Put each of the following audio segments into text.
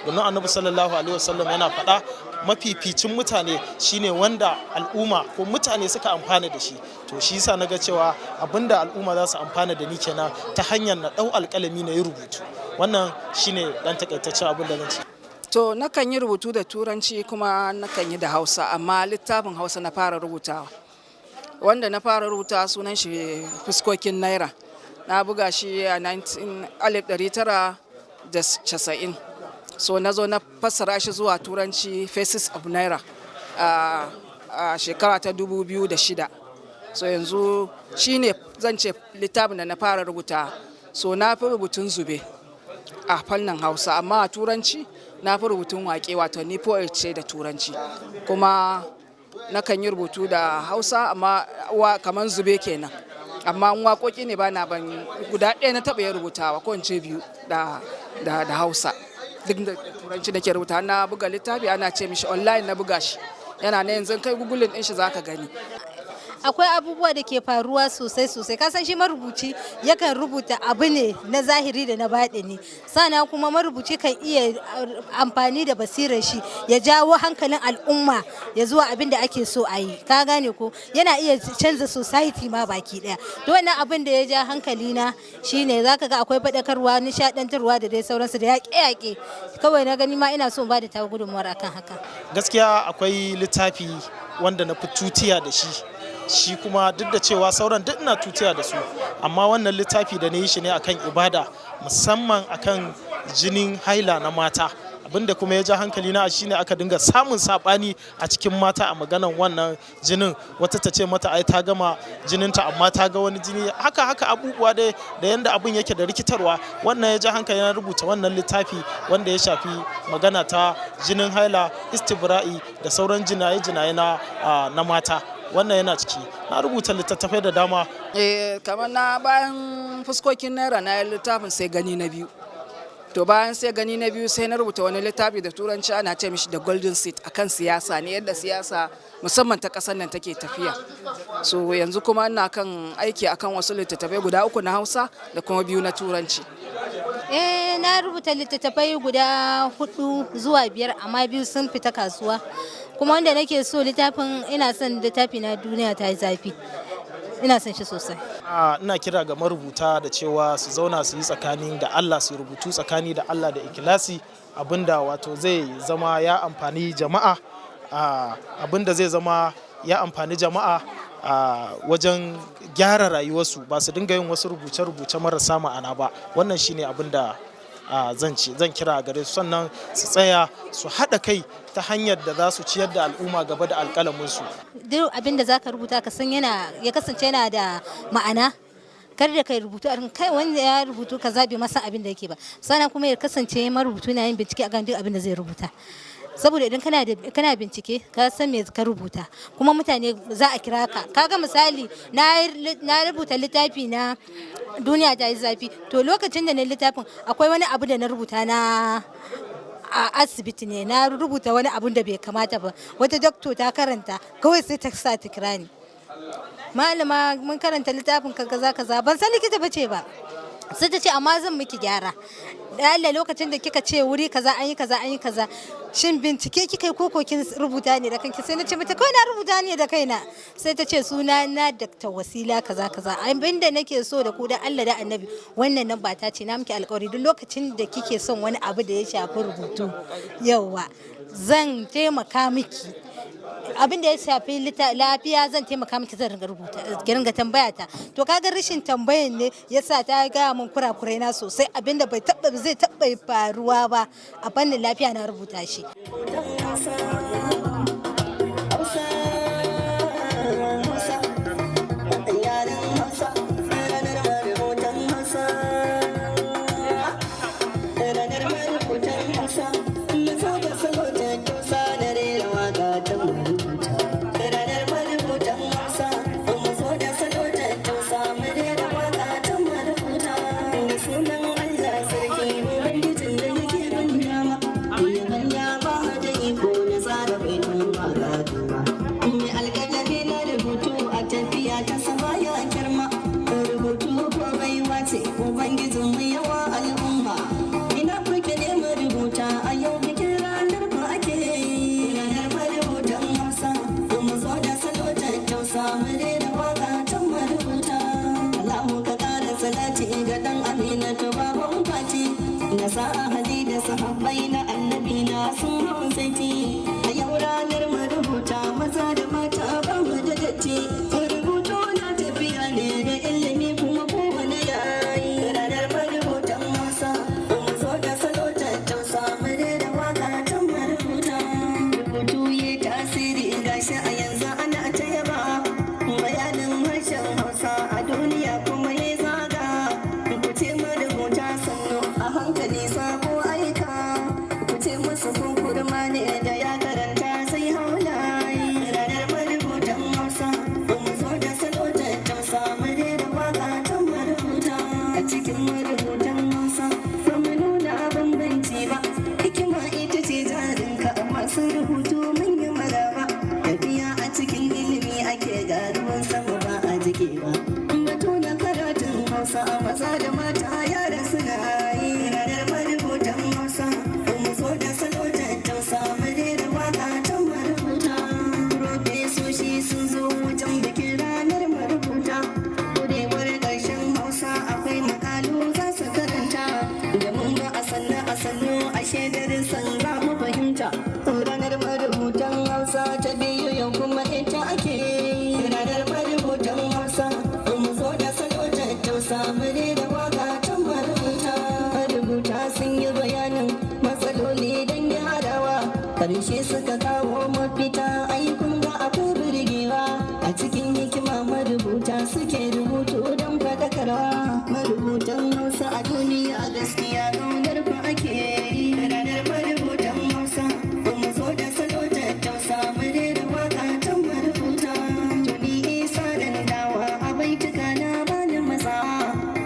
Domin Annabi sallallahu alaihi wasallam yana faɗa, mafificin mutane shine wanda al'umma ko mutane suka amfana da shi. To shi yasa naga cewa abinda al'umma za su amfana da ni kenan ta hanyar na ɗau alƙalami na yi rubutu. Wannan shine ɗan takaitaccen abin da zan ce. To, nakan yi rubutu da Turanci kuma nakan yi da Hausa, amma littafin Hausa na fara rubutawa. Wanda na fara rubuta sunan shi Fuskokin Naira. Na buga shi a 1990. So na zo na fassara shi zuwa Turanci, Faces of Naira, a shekara ta 2006. So yanzu shi ne zan ce littafin da na fara rubuta. So na fi rubutun zube a fannin Hausa, amma a Turanci na fi rubutun waƙe, wato ni poet ce da Turanci. Kuma nakan yi rubutu da Hausa, amma wa kamar zube kenan. Amma waƙoƙi ne ba na ban guda ɗaya na taɓa yin rubutawa, ko in ce biyu da Hausa. Duk da Turanci nake rubuta. Na buga littafi, ana ce mishi online, na buga shi. Yana na yanzu, kai Googling ɗin shi zaka gani. Akwai abubuwa da ke faruwa sosai sosai. Kasan shi marubuci yakan rubuta abu ne na zahiri da na baɗini. Sannan kuma marubuci kan iya amfani da basirar shi ya jawo hankalin al'umma ya zuwa abin da ake so a yi, ka gane ko? Yana iya canza society ma baki daya. To, wannan abin da ya ja hankali na shine zaka ga akwai faɗakarwa, nishaɗantarwa da dai sauransu da yaƙe-yaƙe. Kawai na gani ma ina so in ba da tawa gudunmuwar akan haka. Gaskiya akwai littafi wanda na fi tutiya da shi. Shi kuma, duk da cewa sauran duk ina tutiya da su, amma wannan littafi da na yi shi ne akan ibada, musamman akan jinin haila na mata. Abinda kuma ya ja hankali na shine aka dinga samun sabani a cikin mata a maganan wannan jinin. Wata ta ce mata ai ta gama jininta amma ta ga wani jini, haka haka, abubuwa dai da yanda abin yake da rikitarwa. Wannan ya ja hankali na rubuta wannan littafi wanda ya shafi magana ta jinin haila, istibra'i da sauran jinaye jinaye na mata. Wannan yana ciki. Na rubuta littattafai da dama. Eh, kamar na bayan Fuskokin Naira, na yi littafin Sai Gani na Biyu. To, bayan Sai Gani na Biyu, sai na rubuta wani littafi da Turanci, ana ce mishi The Golden Seat, akan siyasa ne, yadda siyasa musamman ta kasar nan take tafiya. So yanzu kuma ina kan aiki akan wasu littattafai guda uku na Hausa da kuma biyu na Turanci. Eh, na rubuta littattafai guda hudu zuwa biyar, amma biyu sun fita kasuwa. Kuma wanda nake so littafin, ina son littafi na Duniya Ta Yi Zafi, ina son shi sosai. Ina kira ga marubuta da cewa su zauna su yi tsakanin da Allah, su rubutu tsakani da Allah da ikilasi, abinda wato zai zama ya amfani jama'a, abinda zai zama ya amfani jama'a wajen gyara rayuwarsu, ba su dinga yin wasu rubuce-rubuce marasa ma'ana ba. Wannan shine abin da zan ce zan kira gare su. Sannan su tsaya su haɗa kai ta hanyar da za su ciyar da al'umma gaba da alƙalaminsu. Duk abin da zaka rubuta, ka san yana ya kasance yana da ma'ana. Kar da kai rubutu a kai wanda ya rubutu kaza bai masa abin da yake ba. Sannan kuma ya kasance marubutu na yin bincike akan duk abin da zai rubuta, saboda idan kana bincike, ka san me ka rubuta, kuma mutane za a kira ka. Kaga misali, na rubuta littafi na Duniya Ta Yi Zafi. To, lokacin da na littafin, akwai wani abu da na rubuta na a asibiti ne. Na rubuta wani abun da bai kamata ba. Wata doctor ta karanta, kawai sai ta sa ta kira ni, "Malama, mun karanta littafin ka, kaza kaza." Ban san likita bace ba. Sai ta ce, "Amma zan miki gyara. Allah, lokacin da kika ce wuri kaza an yi kaza, an yi kaza, shin bincike kika yi ko kin rubuta ne da kanki?" Sai na ce mata kawai na rubuta ne da kaina. Sai ta ce, "Suna na Dr. Wasila kaza kaza. Abinda nake so da ku, da Allah da Annabi, wannan nan ba ta ce na miki alƙawari, duk lokacin da kike son wani abu da ya shafi rubutu, yauwa, zan taimaka miki. Abin da ya shafi lafiya, zan taimaka miki, zan ringa rubuta, ki ringa tambaya ta." To, kaga rashin tambayan ne yasa ta gaya min kurakurai na sosai, abinda bai taba zai taba faruwa ba a fannin lafiya na rubuta shi. Hausa, Hausa, yaren Hausa, ranar marubutan Hausa, ranar marubutan Hausa, na zo da salo ta tausa na rera waka ta marubuta. Ranar marubutan Hausa, mu zo da salo ta tausa mu rera waka ta marubuta. Da sunan Allah sarki, Ubangijin da yake ban dama, ya ba da iko na tsara. Ahali da sahabbai na annabi na sun hau saiti. A yau ranar marubuta maza da mata ba mu da datti. Rubutu na tafiya ne da ilimi kuma kowane yayi. Ranar marubutan Hausa, mu zo da salo tattausa mu da waka ta marubuta. Rubutu ya tasiri gashi a yanzu ana ta yaba. Bayanin harshen Hausa a duniya kuma ya zaga. Ku ce marubuta sannu a hankali sabo aika. Ku ce musu kurma ne da ya karanta sai haulayi. Ranar marubutan Hausa, mu zo da salo tattausa mu rera waka ta marubuta. A cikin marubutan Hausa, ba mu nuna bambanci ba. Hikima ita ce jarinka masu rubutu mun yi maraba. Tafiya a cikin ilimi ake garuwan sama ba a jike ba. Batu na karatun Hausa a maza da mata yara suna yi. Ranar marubutan Hausa, mu zo da salo tattausa mu rera waka ta marubuta. Profesoshi sun zo wajen bikin ranar marubuta. Kurewar ƙarshen Hausa akwai makalu za su karanta. Da mun ga a sannu a sannu ashe darussan za mu fahimta. Ranar marubutan Hausa ta biyu yau kuma ita ake yi. Ranar marubutan Hausa, mu zo da salo tattausa mu rera waka ta marubuta. Marubuta sun yi bayanin matsaloli don gyarawa. Karshe suka kawo mafita ai kun ga akwai birgewa. A cikin hikima marubuta suke rubutu don faɗakarwa. Marubutan Hausa a duniya gaskiya ƙaunar ku ake yi. Ranar marubutan Hausa, mu zo da salo tattausa mu rera waka ta marubuta. Tuni Isa da dawa a baituka na bani matsa.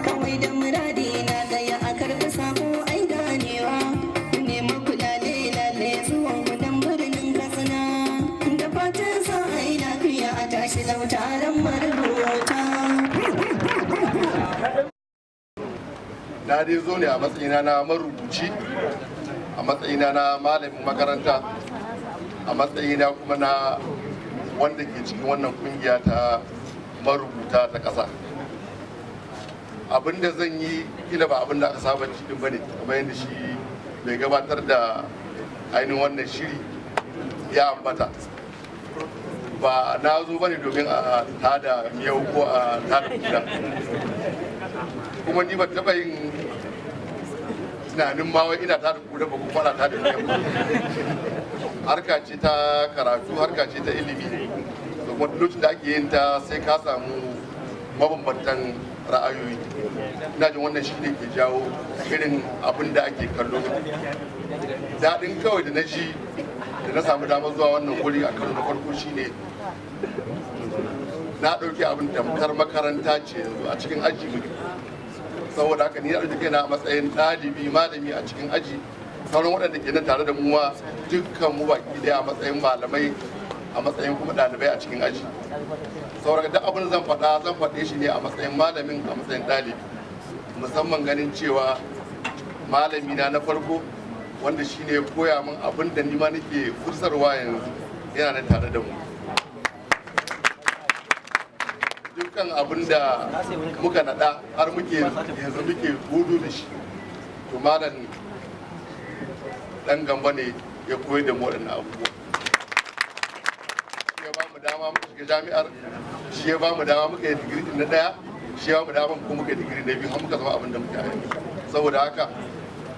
Kawai da muradi na gaya a karɓi sako ai ganewa. Nema kulale lale zuwan gudan birnin Katsina. Da fatan sa ai lafiya a tashi lautaren marubuta. Na dai zo ne a matsayina na marubuci, a matsayina na malamin makaranta, a matsayina kuma na wanda ke cikin wannan kungiya ta marubuta ta ƙasa. Abinda zan yi kila ba abinda aka saba ci din bane, kamar yadda shi mai gabatar da ainihin wannan shiri ya ambata. Ba na zo bane domin a tada miyau ko a tada kura, kuma ni ba taɓa yin tunanin ma wai ina tada kura ba ko kuma ana tada miyau ba. Harka ce ta karatu, harka ce ta ilimi, da kuma duk lokacin da ake yin ta sai ka samu mabambantan ra'ayoyi. Ina jin wannan shi ne ke jawo irin abin da ake kallo. Daɗin kawai da na ji da na samu damar zuwa wannan wuri a karo na farko shine na ɗauki abin tamkar makaranta ce, yanzu a cikin aji muke. Saboda haka ni na ɗauki kaina a matsayin ɗalibi, malami a cikin aji, sauran waɗanda ke nan tare da mu ma dukkan mu baki ɗaya a matsayin malamai, a matsayin kuma ɗalibai a cikin aji. Saboda duk abin da zan faɗa, zan faɗe shi ne a matsayin malamin, a matsayin ɗalibi, musamman ganin cewa malami na na farko, wanda shi ne ya koya min abin da ni ma nake fursarwa yanzu, yana nan tare da mu. Dukkan abin da muka naɗa har muke yanzu muke gudu da shi, to malam dan gamba ne ya koyar da mu waɗannan abubuwa. Shi ya ba mu dama muka shiga jami'ar, shi ya ba mu dama muka yi digiri na ɗaya, shi ya ba mu dama kuma muka yi digiri na biyu, har muka zama abin da muke a yanzu. Saboda haka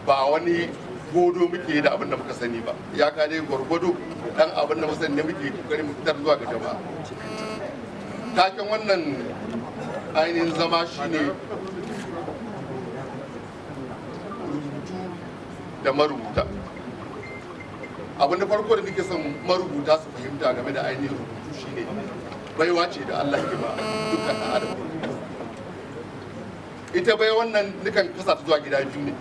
ba wani godo muke yi da abin da muka sani ba, ya ka dai gwargwado dan abin da muka sani ne muke kokarin mu fitar zuwa ga jama'a. Taken wannan ainihin zama shine rubutu da marubuta. Abin da farko da nake son marubuta su fahimta game da ainihin rubutu shine baiwa ce da Allah ke ba dukkan ɗan adam. Ita bai wannan nukan kasa ta zuwa gida biyu ne.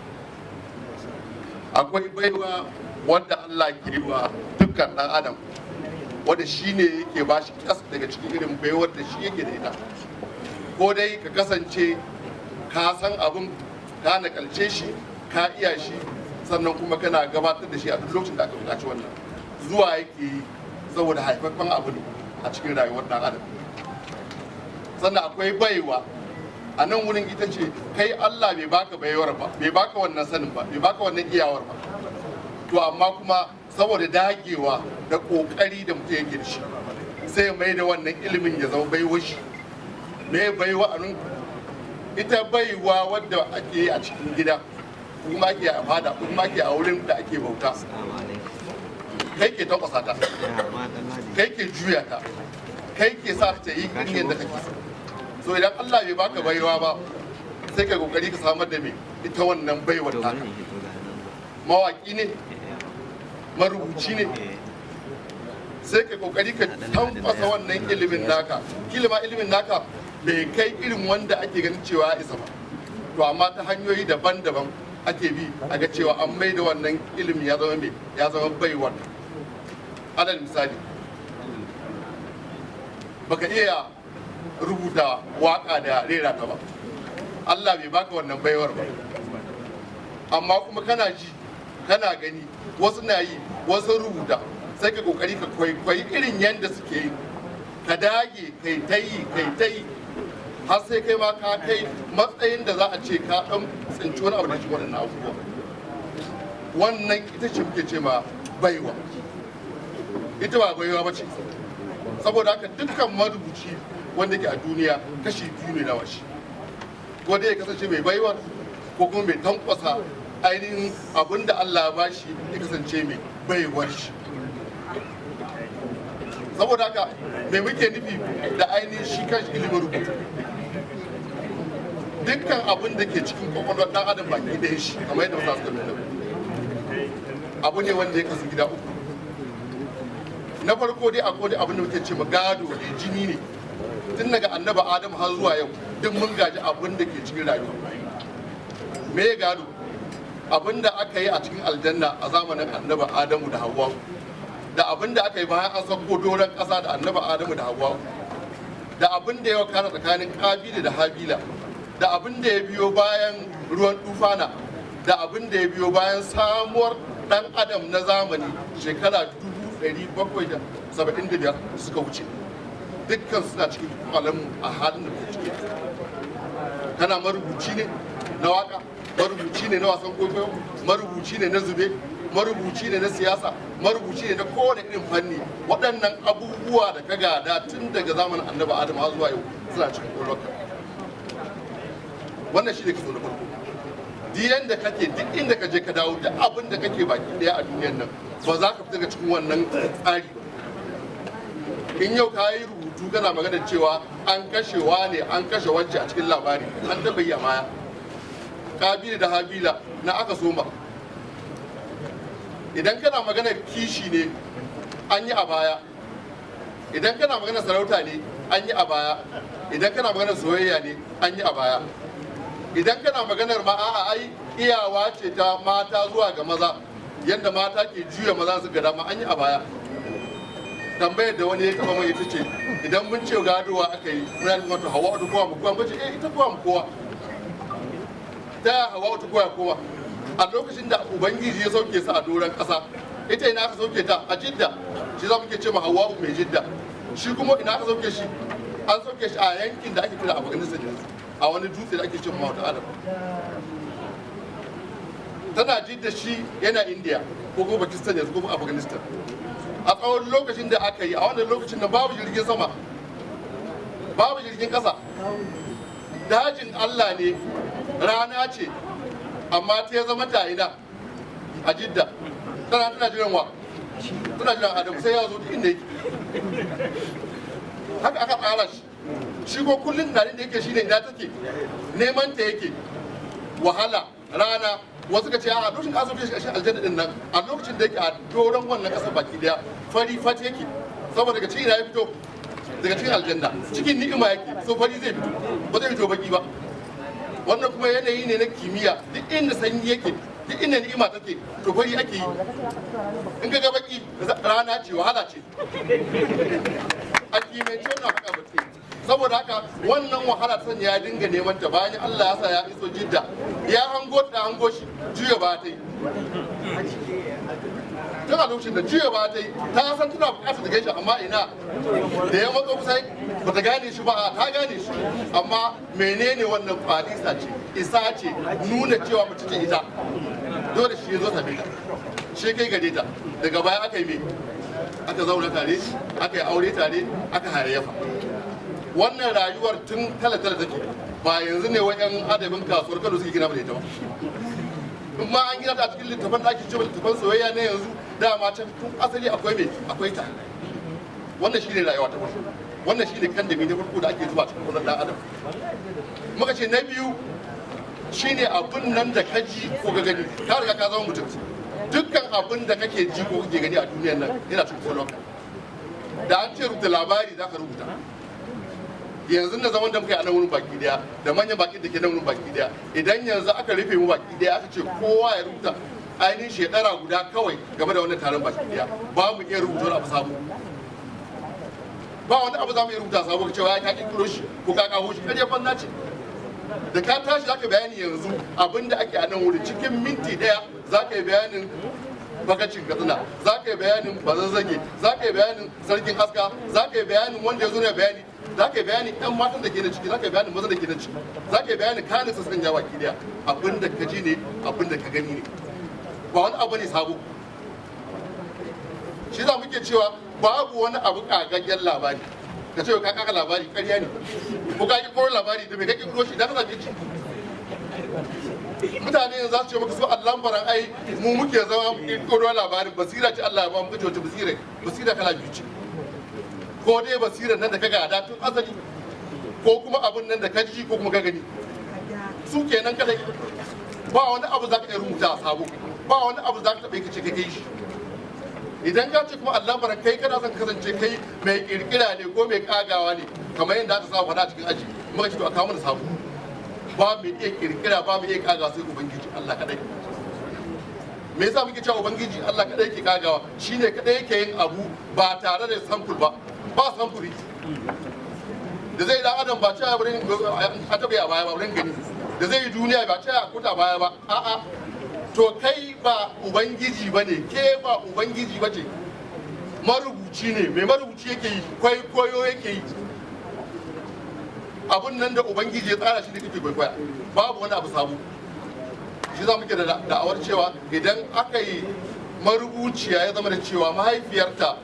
Akwai baiwa wanda Allah ke yi wa dukkan ɗan adam, wanda shi ne yake ba shi kas daga cikin irin baiwar da shi yake da ita, ko dai ka kasance ka san abin, ka nakalce shi, ka iya shi, sannan kuma kana gabatar da shi a duk lokacin da aka buƙaci wannan. Zuwa yake yi saboda haifaffen abu ne a cikin rayuwar ɗan adam. Sannan akwai baiwa A nan wurin ita ce kai Allah bai baka baiwar ba, bai baka wannan sanin ba, bai baka wannan iyawar ba. To amma kuma saboda dagewa da kokari da mutum yake da shi, sai ya mai da wannan ilimin ya zama baiwa shi. Me baiwa a nan? Ita baiwa wadda ake yi a cikin gida, kuma ake a fada, kuma ake a wurin da ake bauta, kai ke tankwasa ta, kai ke juya ta, kai ke sa ta yi irin yadda kake so. So idan Allah bai baka baiwa ba, sai ka kokari ka samar da me ita wannan baiwar taka. Mawaki ne, marubuci ne, sai ka kokari ka tankwasa wannan ilimin naka. Kila ma ilimin naka bai kai irin wanda ake ganin cewa ya isa ba, to amma ta hanyoyi daban-daban ake bi a ga cewa an mai da wannan ilimin ya zama mai ya zama baiwar. Alal misali, baka iya rubuta waka da rera ta ba, Allah bai baka wannan baiwar ba, amma kuma kana ji kana gani wasu na yi, wasu rubuta, sai ka kokari ka kwaikwayi irin yadda suke yi, ka dage kai ta yi, kai ta yi, har sai kai ma ka kai matsayin da za a ce ka dan tsinci wani abu da shi waɗannan abubuwa. Wannan ita ce muke ce ma baiwa. Ita ba baiwa ba ce. Saboda haka dukkan marubuci wanda ke a duniya kashi biyu ne na washi: ko dai ya kasance mai baiwa, ko kuma mai tankwasa ainihin abin da Allah ya bashi ya kasance mai baiwar shi. Saboda haka me muke nufi da ainihin shi kanshi ilimin rubutu? Dukkan abin da ke cikin kwakwalwar ɗan adam baki ɗaya shi, kamar yadda wasu suka nuna, abu ne wanda ya kasu gida uku. Na farko dai akwai dai abin da muke ce ma gado ne, jini ne. Tun daga Annaba Adam har zuwa yau duk mun gaji abin da ke cikin rayuwa. Me ya gado? Abin da aka yi a cikin aljanna a zamanin Annaba Adamu da Hawwa, da abin da aka yi bayan an sauko doron ƙasa da Annaba Adamu da Hawwa, da abin da ya wakana tsakanin Kabila da Habila, da abin da ya biyo bayan ruwan tufana, da abin da ya biyo bayan samuwar dan adam na zamani shekara 775 suka wuce, dukkan suna cikin kwalanmu a halin da muke ciki. Kana marubuci ne na waka, marubuci ne na wasan kwaikwayo, marubuci ne na zube, marubuci ne na siyasa, marubuci ne na kowane irin fanni, waɗannan abubuwa da ka gada tun daga zamanin Annabi Adam har zuwa yau suna cikin kwakwalwarka. Wannan shi ne kaso na farko. Duk yanda kake, duk inda ka je ka dawo, duk abin da kake baki daya a duniyar nan, ba za ka fita daga cikin wannan tsari ba. In yau ka yi rubutu kana magana cewa an kashewa ne, an kashe wacce a cikin labari, an taɓa yi a baya, Kabila da Habila na aka soma. Idan kana maganar kishi ne, an yi a baya. Idan kana maganar sarauta ne, an yi a baya. Idan kana maganar soyayya ne, an yi a baya. Idan kana maganar ma a'a, ai iyawa ce ta mata zuwa ga maza, yadda mata ke juya maza su ga dama, an yi a baya. Tambayar da wani ya taba mai ita ce, idan mun ce gadowa aka yi, muna nufin wato Hawa ta kowa mu kowa mace? Eh, ita kowa mu kowa ta Hawa ta kowa kowa a lokacin da Ubangiji ya sauke su a doron kasa, ita ina aka sauke ta? A Jidda. Shi za muke ce ma Hawa mai Jidda. Shi kuma ina aka sauke shi? An sauke shi a yankin da ake kira Afghanistan yanzu, a wani dutse da ake ce ma wata Adam. Tana Jidda, shi yana India ko kuma Pakistan yanzu ko kuma Afghanistan. A tsawon lokacin da aka yi a wannan lokacin da babu jirgin sama, babu jirgin kasa, dajin Allah ne, rana ce, amma ta ya zama ta ina? A Jidda. Tana jiran wa? Tana jiran Adamu sai ya zo duk inda yake. Haka aka tsara shi. Shi ko kullum tunanin da yake shine ina take, neman ta yake, wahala, rana. Wasu ka ce a lokacin da aka shi aljanna din nan, a lokacin da yake a doron wannan kasar baki daya, fari fat yake, saboda daga cikin ina ya fito? Daga cikin aljanna, cikin ni'ima yake, so fari zai fito, ba zai fito baki ba. Wannan kuma yanayi ne na kimiyya. Duk inda sanyi yake, duk inda ni'ima take, to fari ake yi. In ka ga baki, rana ce, wahala ce. A kimiyyance wannan haka ba. Saboda haka wannan wahala ta sanya ya dinga neman ta. Bayan Allah ya sa ya iso Jidda, ya hango ta, hango shi, juya ba ta yi. Tun a lokacin da juya ba ta yi, ta san tana bukatar ta gaishe, amma ina, da ya matso kusa ba ta gane shi ba. Ta gane shi, amma menene wannan? Kwalisa ce, isa ce, nuna cewa mace ce ita. Dole shi ya zo same ta, shi kai gare ta. Daga baya aka yi me? Aka zauna tare, aka yi aure tare, aka hayayyafa. Wannan rayuwar tun tala-tala take, ba yanzu ne wayan adabin kasuwar Kano suke gina da ita ba. In ma an gina ta a cikin littafan da ake cewa littafan soyayya ne yanzu, dama can tun asali akwai me? Akwai ta. Wannan shine rayuwa ta farko, wannan shine kandami na farko da ake zuba cikin kullun dan adam. Muka ce na biyu shine abun nan da ka ji ko ka gani, ka riga ka zama mutum. Dukkan abun da kake ji ko kake gani a duniyar nan yana cikin kwakwalwarka. Da an ce rubuta labari, za ka rubuta. Yanzu na zaman da muka yi a nan wurin baki daya, da manyan baki da ke nan wurin baki daya, idan yanzu aka rufe mu baki daya, aka ce kowa ya rubuta ainihin shekara guda kawai game da wannan taron baki daya, ba mu iya rubuta wani abu sabo. Ba wani abu za mu iya rubuta sabo cewa ya ka kirkiro shi ko ka kawo shi. Karya banza ce. Da ka tashi zaka bayani yanzu abin da ake a nan wurin, cikin minti daya za ka yi bayanin Bakacin Katsina, za ka yi bayanin Bazazzage, za ka yi bayanin Sarkin Aska, za ka yi bayanin wanda ya zo ne bayani, za ka yi bayanin yan matan da ke na ciki, za ka yi bayanin mazan da ke na ciki, za ka yi bayanin kayan da sassan yawa ki daya. Abin da ka ji ne, abin da ka gani ne, ba wani abu ne sabo. Shi za muke cewa babu wani abu kagaggen labari. Ka ce ka kaga labari, ƙarya ne. Ko ka ƙirƙiro labari, da me ka ƙirƙiro shi? Idan ka same shi, mutane yanzu za su ce maka su allambaran ai mu muke zama mu ƙirƙiro labarin, basira ce Allah ya ba mu. Kace wace basira? Basira kala biyu ce: ko dai basirar nan da ka gada tun asali, ko kuma abun nan da ka ji ko kuma ka gani. Su kenan kadai. Ba wani abu za ka iya rubuta a sabo, ba wani abu za ka taɓa yi ka ce ka kai shi. Idan ka ce kuma allambaran kai kana son kasance kai mai kirkira ne ko mai kagawa ne, kamar yadda aka saba faɗa cikin aji, muka ce to a kawo mana sabo. Ba mu iya kirkira, ba mu iya kagawa, sai Ubangiji Allah kadai. Me yasa muke cewa Ubangiji Allah kadai yake kagawa? Shine kadai yake yin abu ba tare da sample ba. Ba samfuri da zai dan adam ba cewa wurin a taɓa a baya ba, wurin gani da zai yi duniya ba cewa kuta baya ba. A'a, to kai ba Ubangiji ba ne, ke ba Ubangiji ba ce, marubuci ne. Mai marubuci yake yi? Kwaikwayo yake yi. Abun nan da Ubangiji ya tsara shi ne kake kwaikwaya, babu wani abu sabo. Shi za muke da da'awar cewa idan aka yi marubuciya, ya zama da cewa mahaifiyarta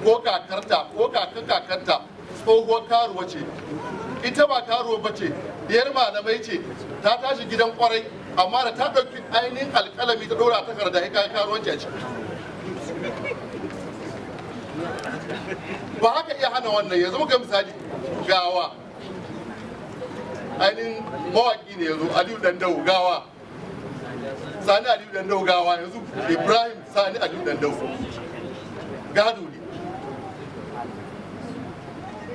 ko kakarta ko kakan kakarta tsohuwar karuwa ce, ita ba karuwa ba ce, diyar malamai ce, ta tashi gidan kwarai, amma da ta ɗauki ainihin alƙalami ta ɗora a takarda, ya kayan karuwanci a ciki. Ba haka iya hana wannan. Yanzu muka misali, gawa ainihin mawaƙi ne yanzu, Aliyu Dandau gawa, Sani Aliyu Dandau gawa, yanzu Ibrahim Sani Aliyu Dandau gado ne.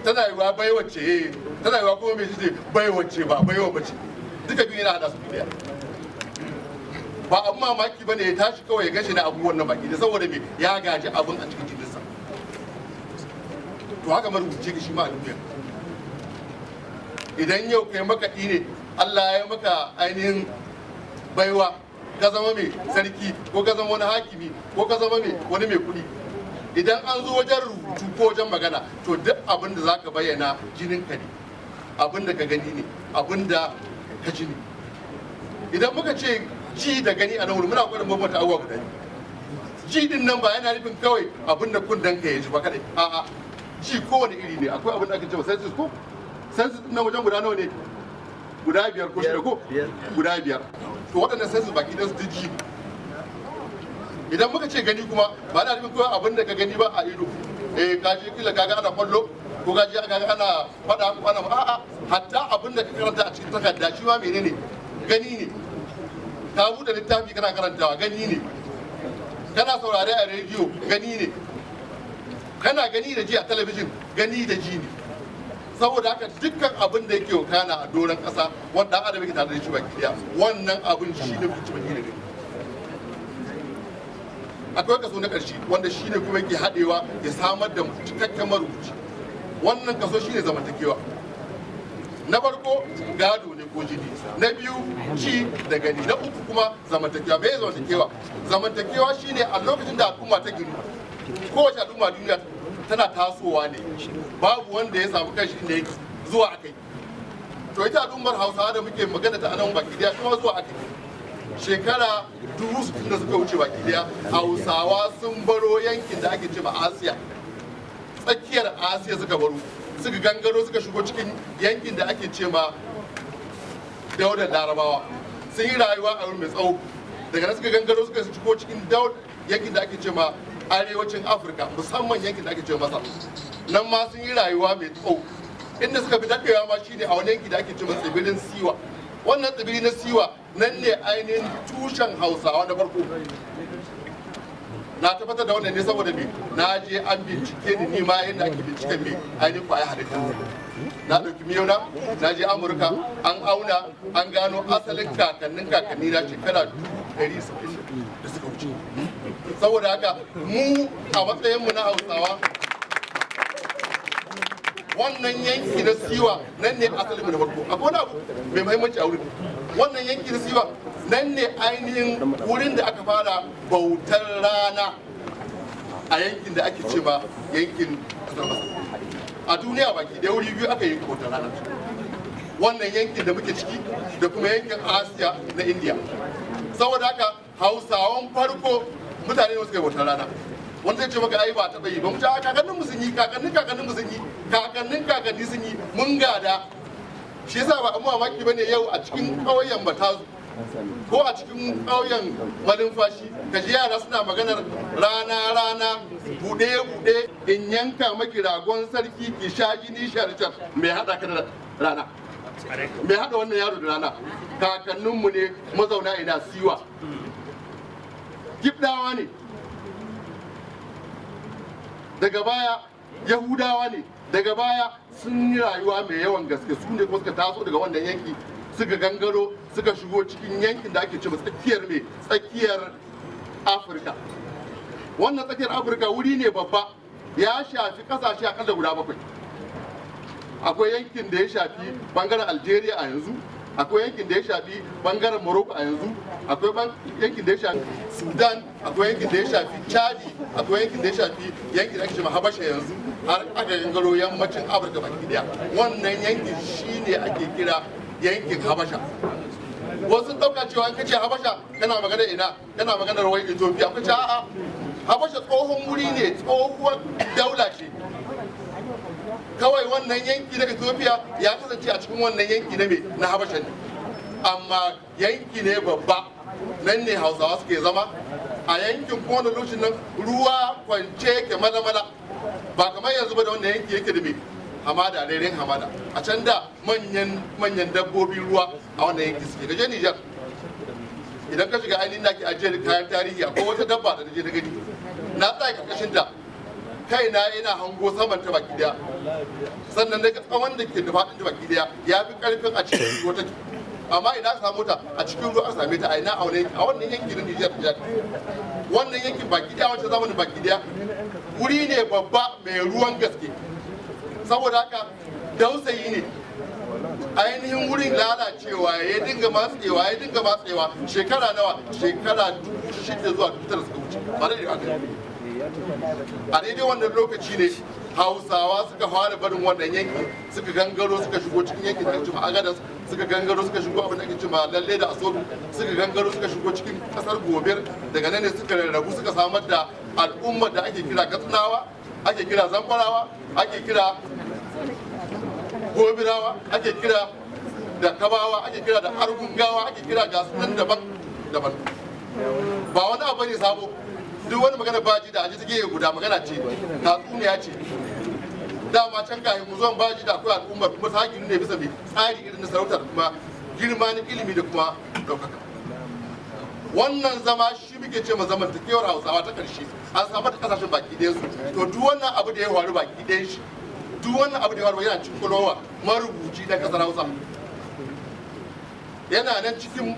Tana yiwa baiwace, tana yiwa kuma mai ce baiwace, ba baiwa bace, duka biyu yana hada su daya. Ba abun mamaki bane ya tashi kawai ya gashi na abubuwan nan baki da, saboda me? Ya gaji abun a cikin jininsa. To haka marubuci ga shi ma a duniya. Idan yau kai makaɗi ne, Allah ya maka ainihin baiwa, ka zama mai sarki ko ka zama wani hakimi ko ka zama mai wani mai kuɗi, idan an zo wajen rubutu ko wajen magana, to duk abin da zaka bayyana jininka ne, abin da ka gani ne, abin da ka ji ne. Idan muka ce ji da gani a nan wurin, muna gwada bambanta abubuwa guda biyu. Ji din nan ba yana nufin kawai abin da kunnen ka ya ji ba kadai. A'a, ji kowane iri ne. Akwai abin da ake cewa senses, ko senses din nan wajen guda nawa ne? Guda biyar ko shida ko guda biyar. To waɗannan senses baki ɗayan su duk ji ne. Idan muka ce gani kuma, ba na nufin kawai abin da ka gani ba a ido. Eh, ka je kila kaga ana kwallo ko ka je kaga ana faɗa ko ana, a'a, hatta abin da ka karanta a cikin takarda shi ma menene? Gani ne. Ka buɗe littafi kana karantawa, gani ne. Kana saurare a rediyo, gani ne. Kana gani da ji a talabijin, gani da ji ne. Saboda haka dukkan abin da yake wakana a doron ƙasa wanda adam yake tare da shi baki daya, wannan abin shi ne kuci baki da gani. Akwai kaso na ƙarshe wanda shi ne kuma yake haɗewa ya samar da cikakken marubuci. Wannan kaso shi ne zamantakewa. Na farko gado ne ko jini, na biyu ci da gani, na uku kuma zamantakewa. Me zamantakewa? Zamantakewa shine a lokacin da al'umma ta ginu, kowace al'umma duniya tana tasowa ne, babu wanda ya samu kanshi inda yake, zuwa akai. To ita al'ummar Hausawa da muke magana ta anan baki daya kuma zuwa akai. Shekara 60,000 da suka wuce baki daya, Hausawa sun baro yankin da ake ce ma Asiya, tsakiyar Asiya suka baro, suka gangaro suka shigo cikin yankin da ake ce ma Daular Larabawa. Sun yi rayuwa a wuri mai tsawo. Daga nan suka gangaro suka shigo cikin yankin da ake ce ma arewacin Afirka, musamman yankin da ake ce Masar. Nan ma sun yi rayuwa mai tsawo. Inda suka fi daɗewa ma shine a wani yanki da ake ce ma tsibirin Siwa. Wannan tsibiri na Siwa, nan ne ainihin tushen Hausawa na farko. Na tabbatar da wannan ne saboda me? Na je an bincike ni, ni ma yadda ake binciken me ainihin kwaya halitta. Na ɗauki miyau na, na je Amurka an auna, an gano asalin kakannin kakanni na shekara 170 da suka wuce. Saboda haka mu a matsayinmu na Hausawa, wannan yanki na Siwa nan ne asalinmu na farko. Akwai wani abu mai muhimmanci a wurin wannan yanki na Siwa. Nan ne ainihin wurin da aka fara bautar rana a yankin da ake ce ma yankin kasar Masar. A duniya baki da wuri biyu aka yi bautar rana: wannan yankin da muke ciki da kuma yankin Asiya na India. Saboda haka Hausawan farko mutane ne suka yi bautar rana. Wanda zai ce maka ai ba taɓa yi ba, mu ce a kakannin mu sun yi, kakannin kakannin mu sun yi, kakannin kakanni sun yi, mun gada. Shi yasa ba abu mamaki bane yau a cikin ƙauyen Matazu ko a cikin ƙauyen Malumfashi ka ji yara suna maganar rana, rana buɗe buɗe in yanka maki ragon sarki ki sha jini sharshar. Mai haɗa ka da rana? Mai haɗa wannan yaro da rana? Kakanninmu ne mazauna ina? Siwa. Gibdawa ne, daga baya Yahudawa ne, daga baya sun yi rayuwa mai yawan gaske. Su ne kuma suka taso daga wannan yanki, suka gangaro suka shigo cikin yankin da ake cewa tsakiyar mai tsakiyar Afirka. Wannan tsakiyar Afirka wuri ne babba, ya shafi kasashe akalla guda bakwai. Akwai yankin da ya shafi bangaren Algeria a yanzu, akwai yankin da ya shafi bangaren Morocco a yanzu, akwai yankin da ya shafi Sudan, akwai yankin da ya shafi Chadi, akwai yankin da ya shafi yankin da ake cewa Habasha yanzu, har aka gangaro yammacin Afirka baki daya. Wannan yankin shine ake kira yankin Habasha. Wasu ɗauka cewa in kace Habasha kana magana ina? Kana maganar wai Ethiopia. Kace a'a, Habasha tsohon wuri ne, tsohuwar daula ce kawai. Wannan yanki na Ethiopia ya kasance a cikin wannan yanki na me na Habasha ne, amma yanki ne babba. Nan ne Hausawa suke zama a yankin. Kuma wani lokacin nan ruwa kwance ke mala-mala, ba kamar yanzu ba da wannan yanki yake da me hamada, rairin hamada. A can da manyan manyan dabbobi ruwa a wannan yanki suke. Gaje Nijar, idan ka shiga ainihin da ke ajiyar kayan tarihi, akwai wata dabba da je na gani, na tsaya karkashin ta, kaina yana hango saman ta baki daya. Sannan daga tsawon da ke da faɗin ta baki daya ya fi karfin a cikin ruwa take. Amma ina aka samu ta? A cikin ruwa aka same ta. A ina? A wannan yanki na Nijar. Nijar wannan yankin baki daya, wancan zamanin baki daya wuri ne babba mai ruwan gaske. Saboda haka dausayi ne ainihin wurin. Lalacewa ya dinga matsewa, ya dinga matsewa. Shekara nawa? Shekara 6,000 zuwa 9,000 suka wuce ba da aka. A daidai wannan lokaci ne Hausawa suka fara barin wannan yanki, suka gangaro suka shigo cikin yankin da ake cewa Agadas, suka gangaro suka shigo abin da ake cewa Lalle da Asodu, suka gangaro suka shigo cikin kasar Gobir. Daga nan ne suka rarrabu suka samar da al'ummar da ake kira Katsinawa, ake kira Zamfarawa, ake kira Gobirawa, ake kira da Kabawa, ake kira da Argungawa, ake kira ga sunan daban daban. Ba wani abu ne sabo. Duk wani magana baji da aji take guda magana ce, tatsuniya ce. Dama can kafin mu zuwan baji da akwai al'ummar, kuma ta ginu ne bisa mai tsari irin na sarauta da kuma girma na ilimi da kuma ɗaukaka. Wannan zama shi muke ce ma zamantakewar Hausawa ta ƙarshe. An samar da kasashen baki ɗayan su. To duk wannan abu da ya faru baki ɗayan shi, duk wannan abu da ya faru yana cikin kwalwa marubuci na ƙasar Hausa, yana nan cikin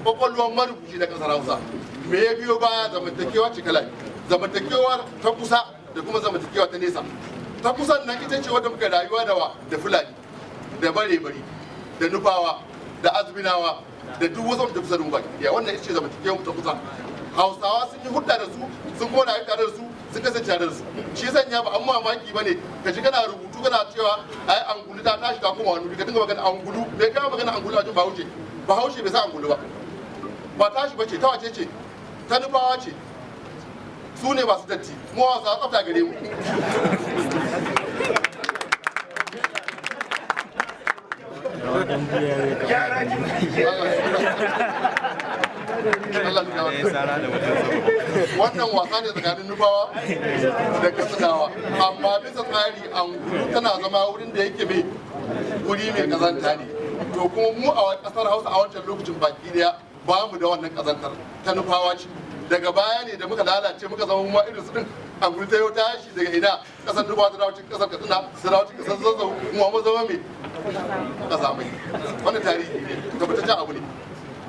kwakwalwar marubuci na ƙasar Hausa. Me ya biyo baya? Zamantakewa ce kala: zamantakewa ta kusa da kuma zamantakewa ta nesa. Ta kusan nan ita ce wadda muka rayuwa da wa? Da Fulani. Da bare bari, da Nufawa, da Azbinawa, da duk wasu da kusa da mu baki ɗaya. Wannan ita ce zamantakewar mu ta kusa. Hausawa sun yi hulɗa da su, sun kuma rayu tare da su, sun kasance tare da su. Shi sanya ba an mamaki bane ka ji kana rubutu kana cewa ai angulu ta tashi ta koma wani wuri, ka dinga magana angulu. Bai kawo magana angulu a wajen Bahaushe? Bahaushe bai sa angulu ba. Ba tashi bace, ta wace ce? Ta Nufawa ce. Su ne masu datti, mu Hausawa tsafta gare mu. Allah ya. Wannan wasa ne tsakanin Nufawa da Katsinawa, amma bisa tsari angulu tana zama wurin da yake mai wuri mai kazanta ne. To kuma mu a kasar Hausa a wancan lokacin baki daya ba mu da wannan kazantar, ta Nufawa ce. Daga baya ne da muka lalace muka zama mu irin su din, angulu ta yau tashi daga ina? Kasar Nufawa ta dawo cikin kasar Katsina, ta dawo cikin kasar Zazzau, mu mu zama mai kasa mai. Wannan tarihi ne, tabbataccen abu ne.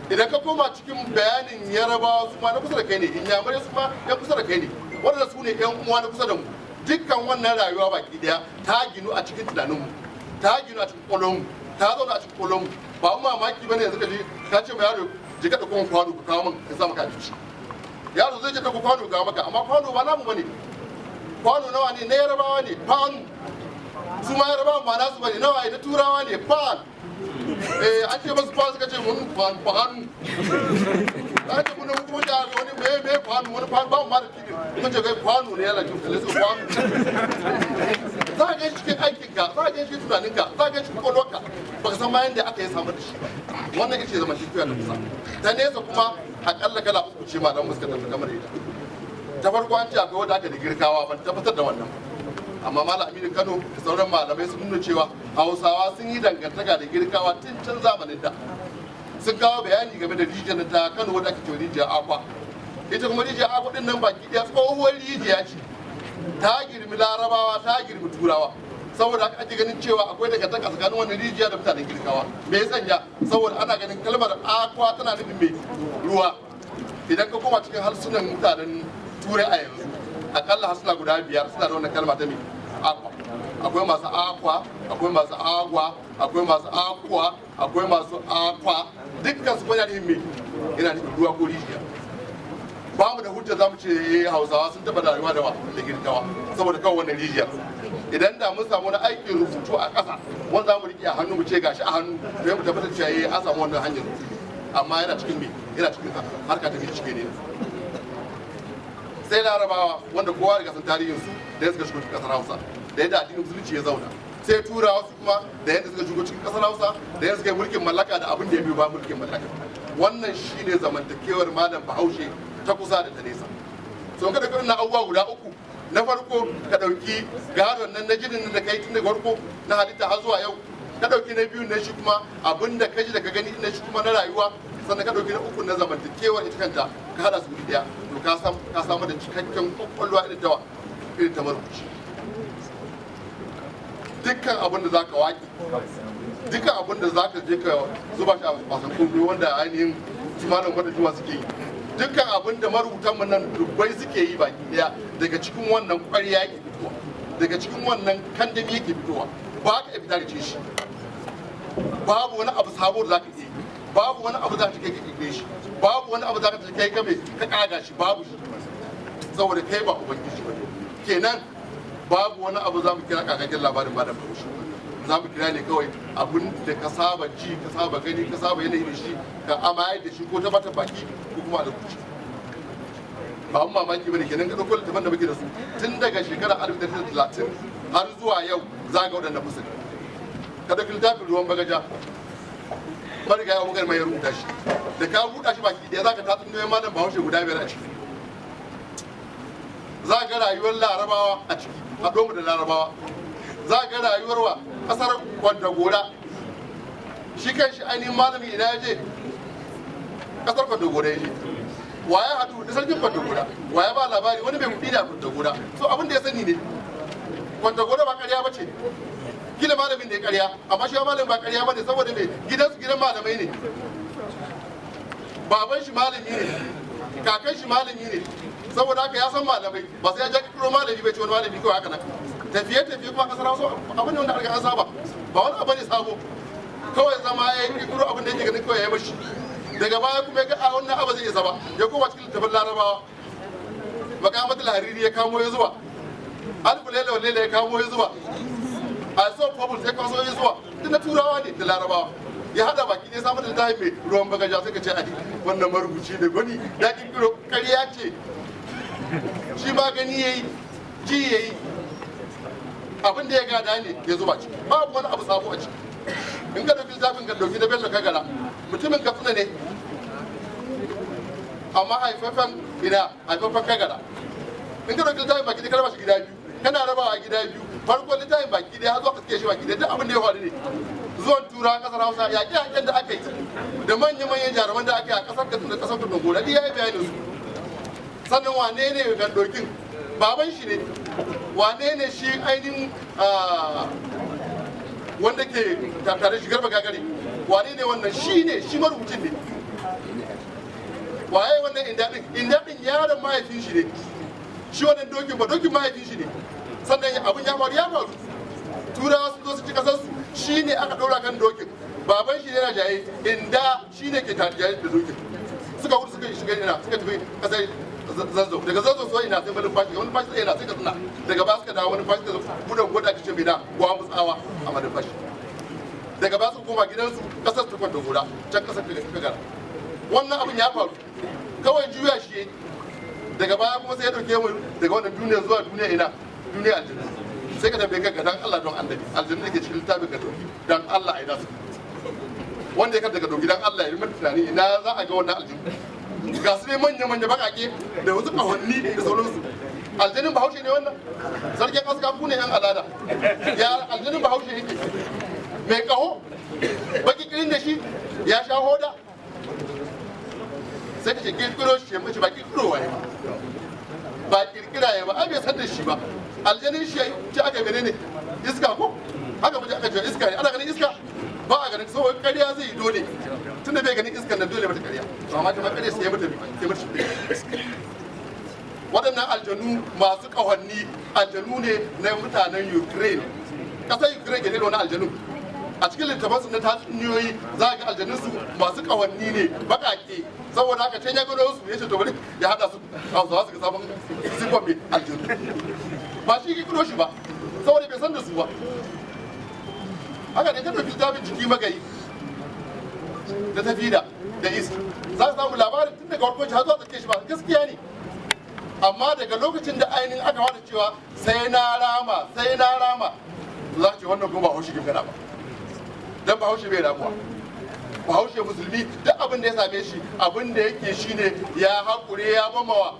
Idan ka koma cikin bayanin Yarabawa, su ma na kusa da kai ne. Inyamurai, su ma yan kusa da kai ne. Wanda su ne yan uwa na kusa da mu. Dukkan wannan rayuwa baki daya ta ginu a cikin tunaninmu, ta ginu a cikin kwalonmu, ta zauna a cikin kwalonmu. Ba mu mamaki bane yanzu ka ji ka ce ma yaro, "Je ka ɗauko kwano ka kawo min ka sa maka abinci." Yaro zai je ɗauko kwano ka kawo maka, amma kwano ba namu bane. Kwano nawa ne? Na Yarabawa ne kwano. Su ma Yarabawa ba nasu bane. Nawa ne? Na Turawa ne pan. Eh, an ce masu pan, suka ce mun pan pan. An ce mun kuma da wani me me kwano, wani pan ba mu ma da kidi. Mun ce kai kwano ne yana cikin kalle su kwano. Za ka gan cikin aikinka, za ka gan cikin tunaninka, za ka gan cikin kwakwalwarka, baka san ma yadda aka yi samar da shi ba. Wannan ita ce zamantakewa ta kusa. Ta nesa kuma akalla kala uku ce malaman suka tafi kamar ita. Ta farko, an ce akwai wanda aka da Girkawa. Ban tabbatar da wannan ba, amma Malam Aminu Kano da sauran malamai sun nuna cewa Hausawa sun yi dangantaka da Girkawa tun can zamanin da. Sun kawo bayani game da rijiyar ta Kano wadda ake cewa rijiyar Akwa. Ita kuma rijiyar Akwa din nan baki daya tsohuwar rijiya ce, ta girmi Larabawa, ta girmi Turawa. Saboda haka ake ganin cewa akwai dangantaka tsakanin wannan rijiya da mutanen Girkawa. Me ya sanya? Saboda ana ganin kalmar akwa tana nufin mai ruwa. Idan ka koma cikin harsunan mutanen Turai a yanzu, akalla harsuna guda biyar suna da wannan kalma ta mai akwa. Akwai masu akwa, akwai masu agwa, akwai masu akwa, akwai masu akwa. Dukkan su kuma yana nufin mai, yana nufin ruwa ko rijiya. Ba mu da hujja za mu ce Hausawa sun taɓa rayuwa da da Girkawa saboda kawai wannan rijiyar. Idan da mun samu wani aikin rubutu a ƙasa wanda za mu riƙe a hannu, mu ce gashi a hannu, to mu tabbatar cewa an samu wannan hanyar. Amma yana cikin me, yana cikin harka ta bincike ne. Sai Larabawa, wanda kowa daga san tarihin su da yadda suka shigo cikin kasar Hausa, da yadda addinin Musulunci ya zauna. Sai Turawa, su kuma da yadda suka shigo cikin kasar Hausa, da yadda suka yi mulkin mallaka, da abin da ya biyo ba mulkin mallaka. Wannan shine zamantakewar malam Bahaushe ta kusa da ta nesa. So ka dauki wannan abubuwa guda uku na farko, ka dauki gadon nan na jinin da kai tun daga farko na halitta har zuwa yau, ka dauki na biyu na shi kuma abin da ka ji da ka gani na shi kuma na rayuwa, sannan ka dauki na uku na zamantakewar ita kanta, ka hada su guri daya, to ka samu ka samu da cikakken kwakwalwa irin ta irin ta marubuci. Dukkan abin da zaka waki, dukkan abin da zaka je ka zuba shi a wasan kungiyoyi wanda ainihin su malam wanda juma suke yi, dukkan abin da marubutan mu nan dubbai suke yi baki daya, daga cikin wannan ƙwarya yake fitowa, daga cikin wannan kandami yake fitowa. Ba ka iya fita da shi. Babu wani abu sabo da zaka iya yi, babu wani abu za ka kai ka kirkire shi, babu wani abu za ka kai ka mai ka kaga shi, babu shi, saboda kai ba ubangiji ba kenan. Babu wani abu za mu kira kakakin labarin ba da Bahaushe. Za mu kira ne kawai abun da ka saba ji, ka saba gani, ka saba yanayi da shi, ka amayar da shi ko ta bata baki ko kuma a rubuce. Ba mun mamaki bane kenan ka ɗauko littafan da muke da su tun daga shekarar 1930 har zuwa yau, za ga waɗannan fasali. Ka ɗauki littafin Ruwan Bagaja, Marigayi Abubakar Mai ya rubuta shi. Da ka buɗa shi baki ɗaya, za ka tatsun malam Bahaushe guda biyar a ciki. Za ga rayuwar Larabawa a ciki, haɗo mu da Larabawa. Za ga rayuwar wa ƙasar Kwantagora. Shi kan shi ainihin malami ina ya je? Ƙasar Kwantagora ya je. Waye haɗu da sarkin Kwantagora? Waye ba labari? Wani mai kuɗi da Kwantagora. So abin da ya sani ne Kwantagora, ba ƙarya ba ce. Kila malamin da ya ƙarya, amma shi malamin ba ƙarya ba ne, saboda mai gidansu gidan malamai ne. Baban shi malami ne, kakan shi malami ne, saboda haka ya san malamai. Ba sai ya ja kiro malami bai ce wani malami kawai haka nan. Tafiye tafiye kuma kasar Hausa abin ne wanda aka an saba, ba wani abu ne sabo. Kawai zama ya yi kirkiro abin da yake ganin kawai ya yi mashi. Daga baya kuma ya ga a wannan abu zai isa ba, ya koma cikin littafin Larabawa, Makamatul Hariri ya kamo ya zuwa, Alfu Laila wa Laila ya kamo ya zuwa, a so fabul sai kaso ya zuwa, duk na Turawa ne da Larabawa ya hada baki ne samun littafi mai ruwan bagaja. Sai ka ce ai wannan marubuci ne gwani, ya kirkiro. Ƙarya ce. Shi ma gani yayi, ji yayi, abin da ya gada ne ya zuba ciki. Babu wani abu sabo a ciki. In ka dauki littafin ka dauki na Bello Kagara, mutumin Katsina ne amma haifafen ina? Haifafen Kagara. In ka dauki littafin baki ɗaya, ka raba shi gida biyu, kana rabawa gida biyu, farkon littafin baki ɗaya har zuwa ka shi baki ɗaya, duk abin da ya faru ne zuwan Turawa kasar Hausa, yaƙe yaƙen da aka yi da manya-manyan jaruman da aka yi a kasar Katsina da kasar Kudin Gora, ya yi bayanin su. Sannan wane ne gandokin? Baban shi ne. Wane ne shi ainihin wanda ke tare shi, Garba Gagare? Wane ne wannan? Shi ne shi marubucin ne. Waye wannan Inda din? Inda din yaron mahaifin shi ne. Shi wannan dokin ba dokin mahaifin shi ne. Sannan abin ya faru, ya faru, Turawa sun zo su ci kasar su, shi ne aka ɗora kan dokin. Baban shi yana jaye, Inda shi ne ke tare da dokin, suka gudu, suka shiga ina? Suka tafi kasar Zazzau. Daga Zazzau sai ina? Sai Malumfashi. Malumfashi sai ina? Sai Katsina. Daga ba suka dawo Malumfashi da gudan gwada kace mai da Gwamutsawa a Malumfashi. Daga ba su koma gidansu kasar su kwanta gora can kasar Kagara. Wannan abin ya faru, kawai juya shi. Daga baya kuma sai ya dauke mu daga wannan duniya zuwa duniya ina? Duniya aljanna. Sai ka tambaye kanka, dan Allah don Annabi, aljanna da ke cikin littafin ka dauki, dan Allah a ina su? Wanda ya kanta ka dauki, dan Allah ya yi tunani, ina za a ga wannan aljanna? Ga su ne manya-manya bakake da wasu kahonni da sauransu. Aljanin Bahaushe ne wannan? Sarkin aska, ku ne yan alada. Ya aljanin Bahaushe yake mai kaho baki kirin da shi ya sha hoda? Sai ka ce kirkiro shi ya mace. Ba kirkiro waye ba, ba kirkira ya ba, ai bai san da shi ba. Aljanin shi ce aka menene? Iska ko haka mace aka ce iska ne. Ana ganin iska? Ba a ganin. Saboda ƙarya zai yi dole, tunda bai ganin iskan nan, dole mata ƙarya. To amma kamar ƙarya sai mata sai mata shi. Waɗannan aljanu masu ƙahonni aljanu ne na mutanen Ukraine. Ƙasar Ukraine ke ne da wani aljanu. A cikin littafansu na tatsuniyoyi za ga aljanunsu masu ƙahonni ne baƙaƙe. Saboda haka can ya gano su, ya ce to bari ya haɗa su, Hausawa su ga sabon siffar mai aljanu. Ba shi kirkiro shi ba, saboda bai san da su ba. Haka ne ka ɗauki littafin Jiki Magayi da Tafida da Is, za su samu labarin tun daga farkon shi har zuwa tsakiyar shi ba gaskiya ne. Amma daga lokacin da ainihin aka fara cewa sai na rama, sai na rama, za ce wannan kuma ba Bahaushe ke gana ba, dan Bahaushe bai ramuwa. Bahaushe musulmi, duk abin da ya same shi, abin da yake shine ya haƙure, ya bamawa,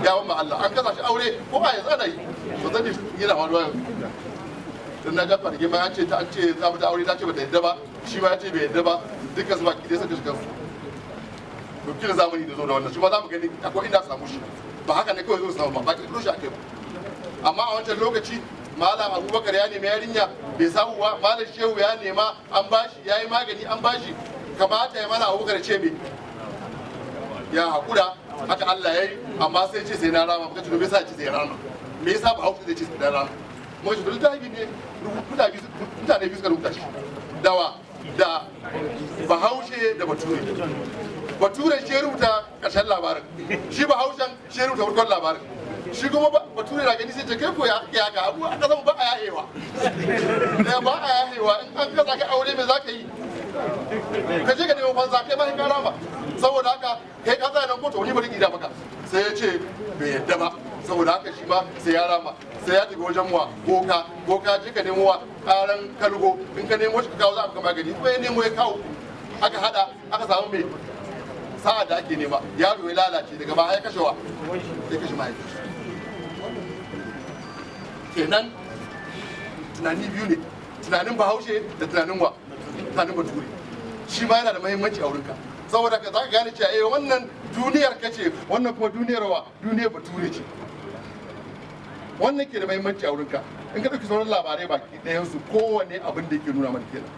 ya bama Allah. An kasa shi aure ko a yanzu ana yi, ba zan yana faruwa yanzu. Dan na ga kwanaki ma an ce ta an ce za mu ta aure, ta ce bata yadda ba, shi ma ya ce bai yadda ba, dukkan su baki dai suka shiga su. To kila zamani da zo da wannan, shi ma za mu gani akwai inda samu shi. Ba haka ne kawai zo samu ba, ba kirkiro shi akai ba. Amma a wancan lokaci Malam Abubakar ya nemi yarinya bai samu ba, Malam Shehu ya nema an bashi, ya yi magani an bashi. Kamata ya mana Abubakar ce me ya hakura, haka Allah ya yi. Amma sai ce sai na rama. Muka ce me yasa ce sai rama? Me yasa ba hausa zai ce sai na rama? Muka ce littafi ne mutane biyu suka rubuta shi, dawa da Bahaushe da Bature. Bature shi ya rubuta ƙarshen labarin, shi Bahaushen shi ya rubuta farkon labarin. Shi kuma Bature na gani sai ce kai ko ya ga abu aka zama ba a yahewa, ba a yahewa. In an kasa ka aure, me za ka yi? Ka je ka nemo fansa, kai ma ka rama. Saboda haka kai ka tsaya nan kotu, wani bari gida maka. Sai ya ce bai yadda ba. Saboda haka shi ma sai ya rama, sai ya tafi wajen wa? Boka. Boka, je ka nemo wa karan kalgo, in ka nemo shi ka kawo, za a maka magani. Kuma ya nemo ya kawo, aka hada, aka samu mai sa'a da ake nema. Yaro ya lalace, daga baya ya kashe wa? Ya kashe mahaifinsa. Kenan tunani biyu ne, tunanin Bahaushe da tunanin wa? Tunanin Bature. Shi ma yana da muhimmanci a wurinka, saboda ka zaka gane cewa eh, wannan duniyar ka ce, wannan kuma duniyar wa? Duniyar Bature ce. Wannan ke da muhimmanci a wurinka. In ka ɗauki sauran labarai baki ɗayan su, kowanne abin da yake nuna mana kenan.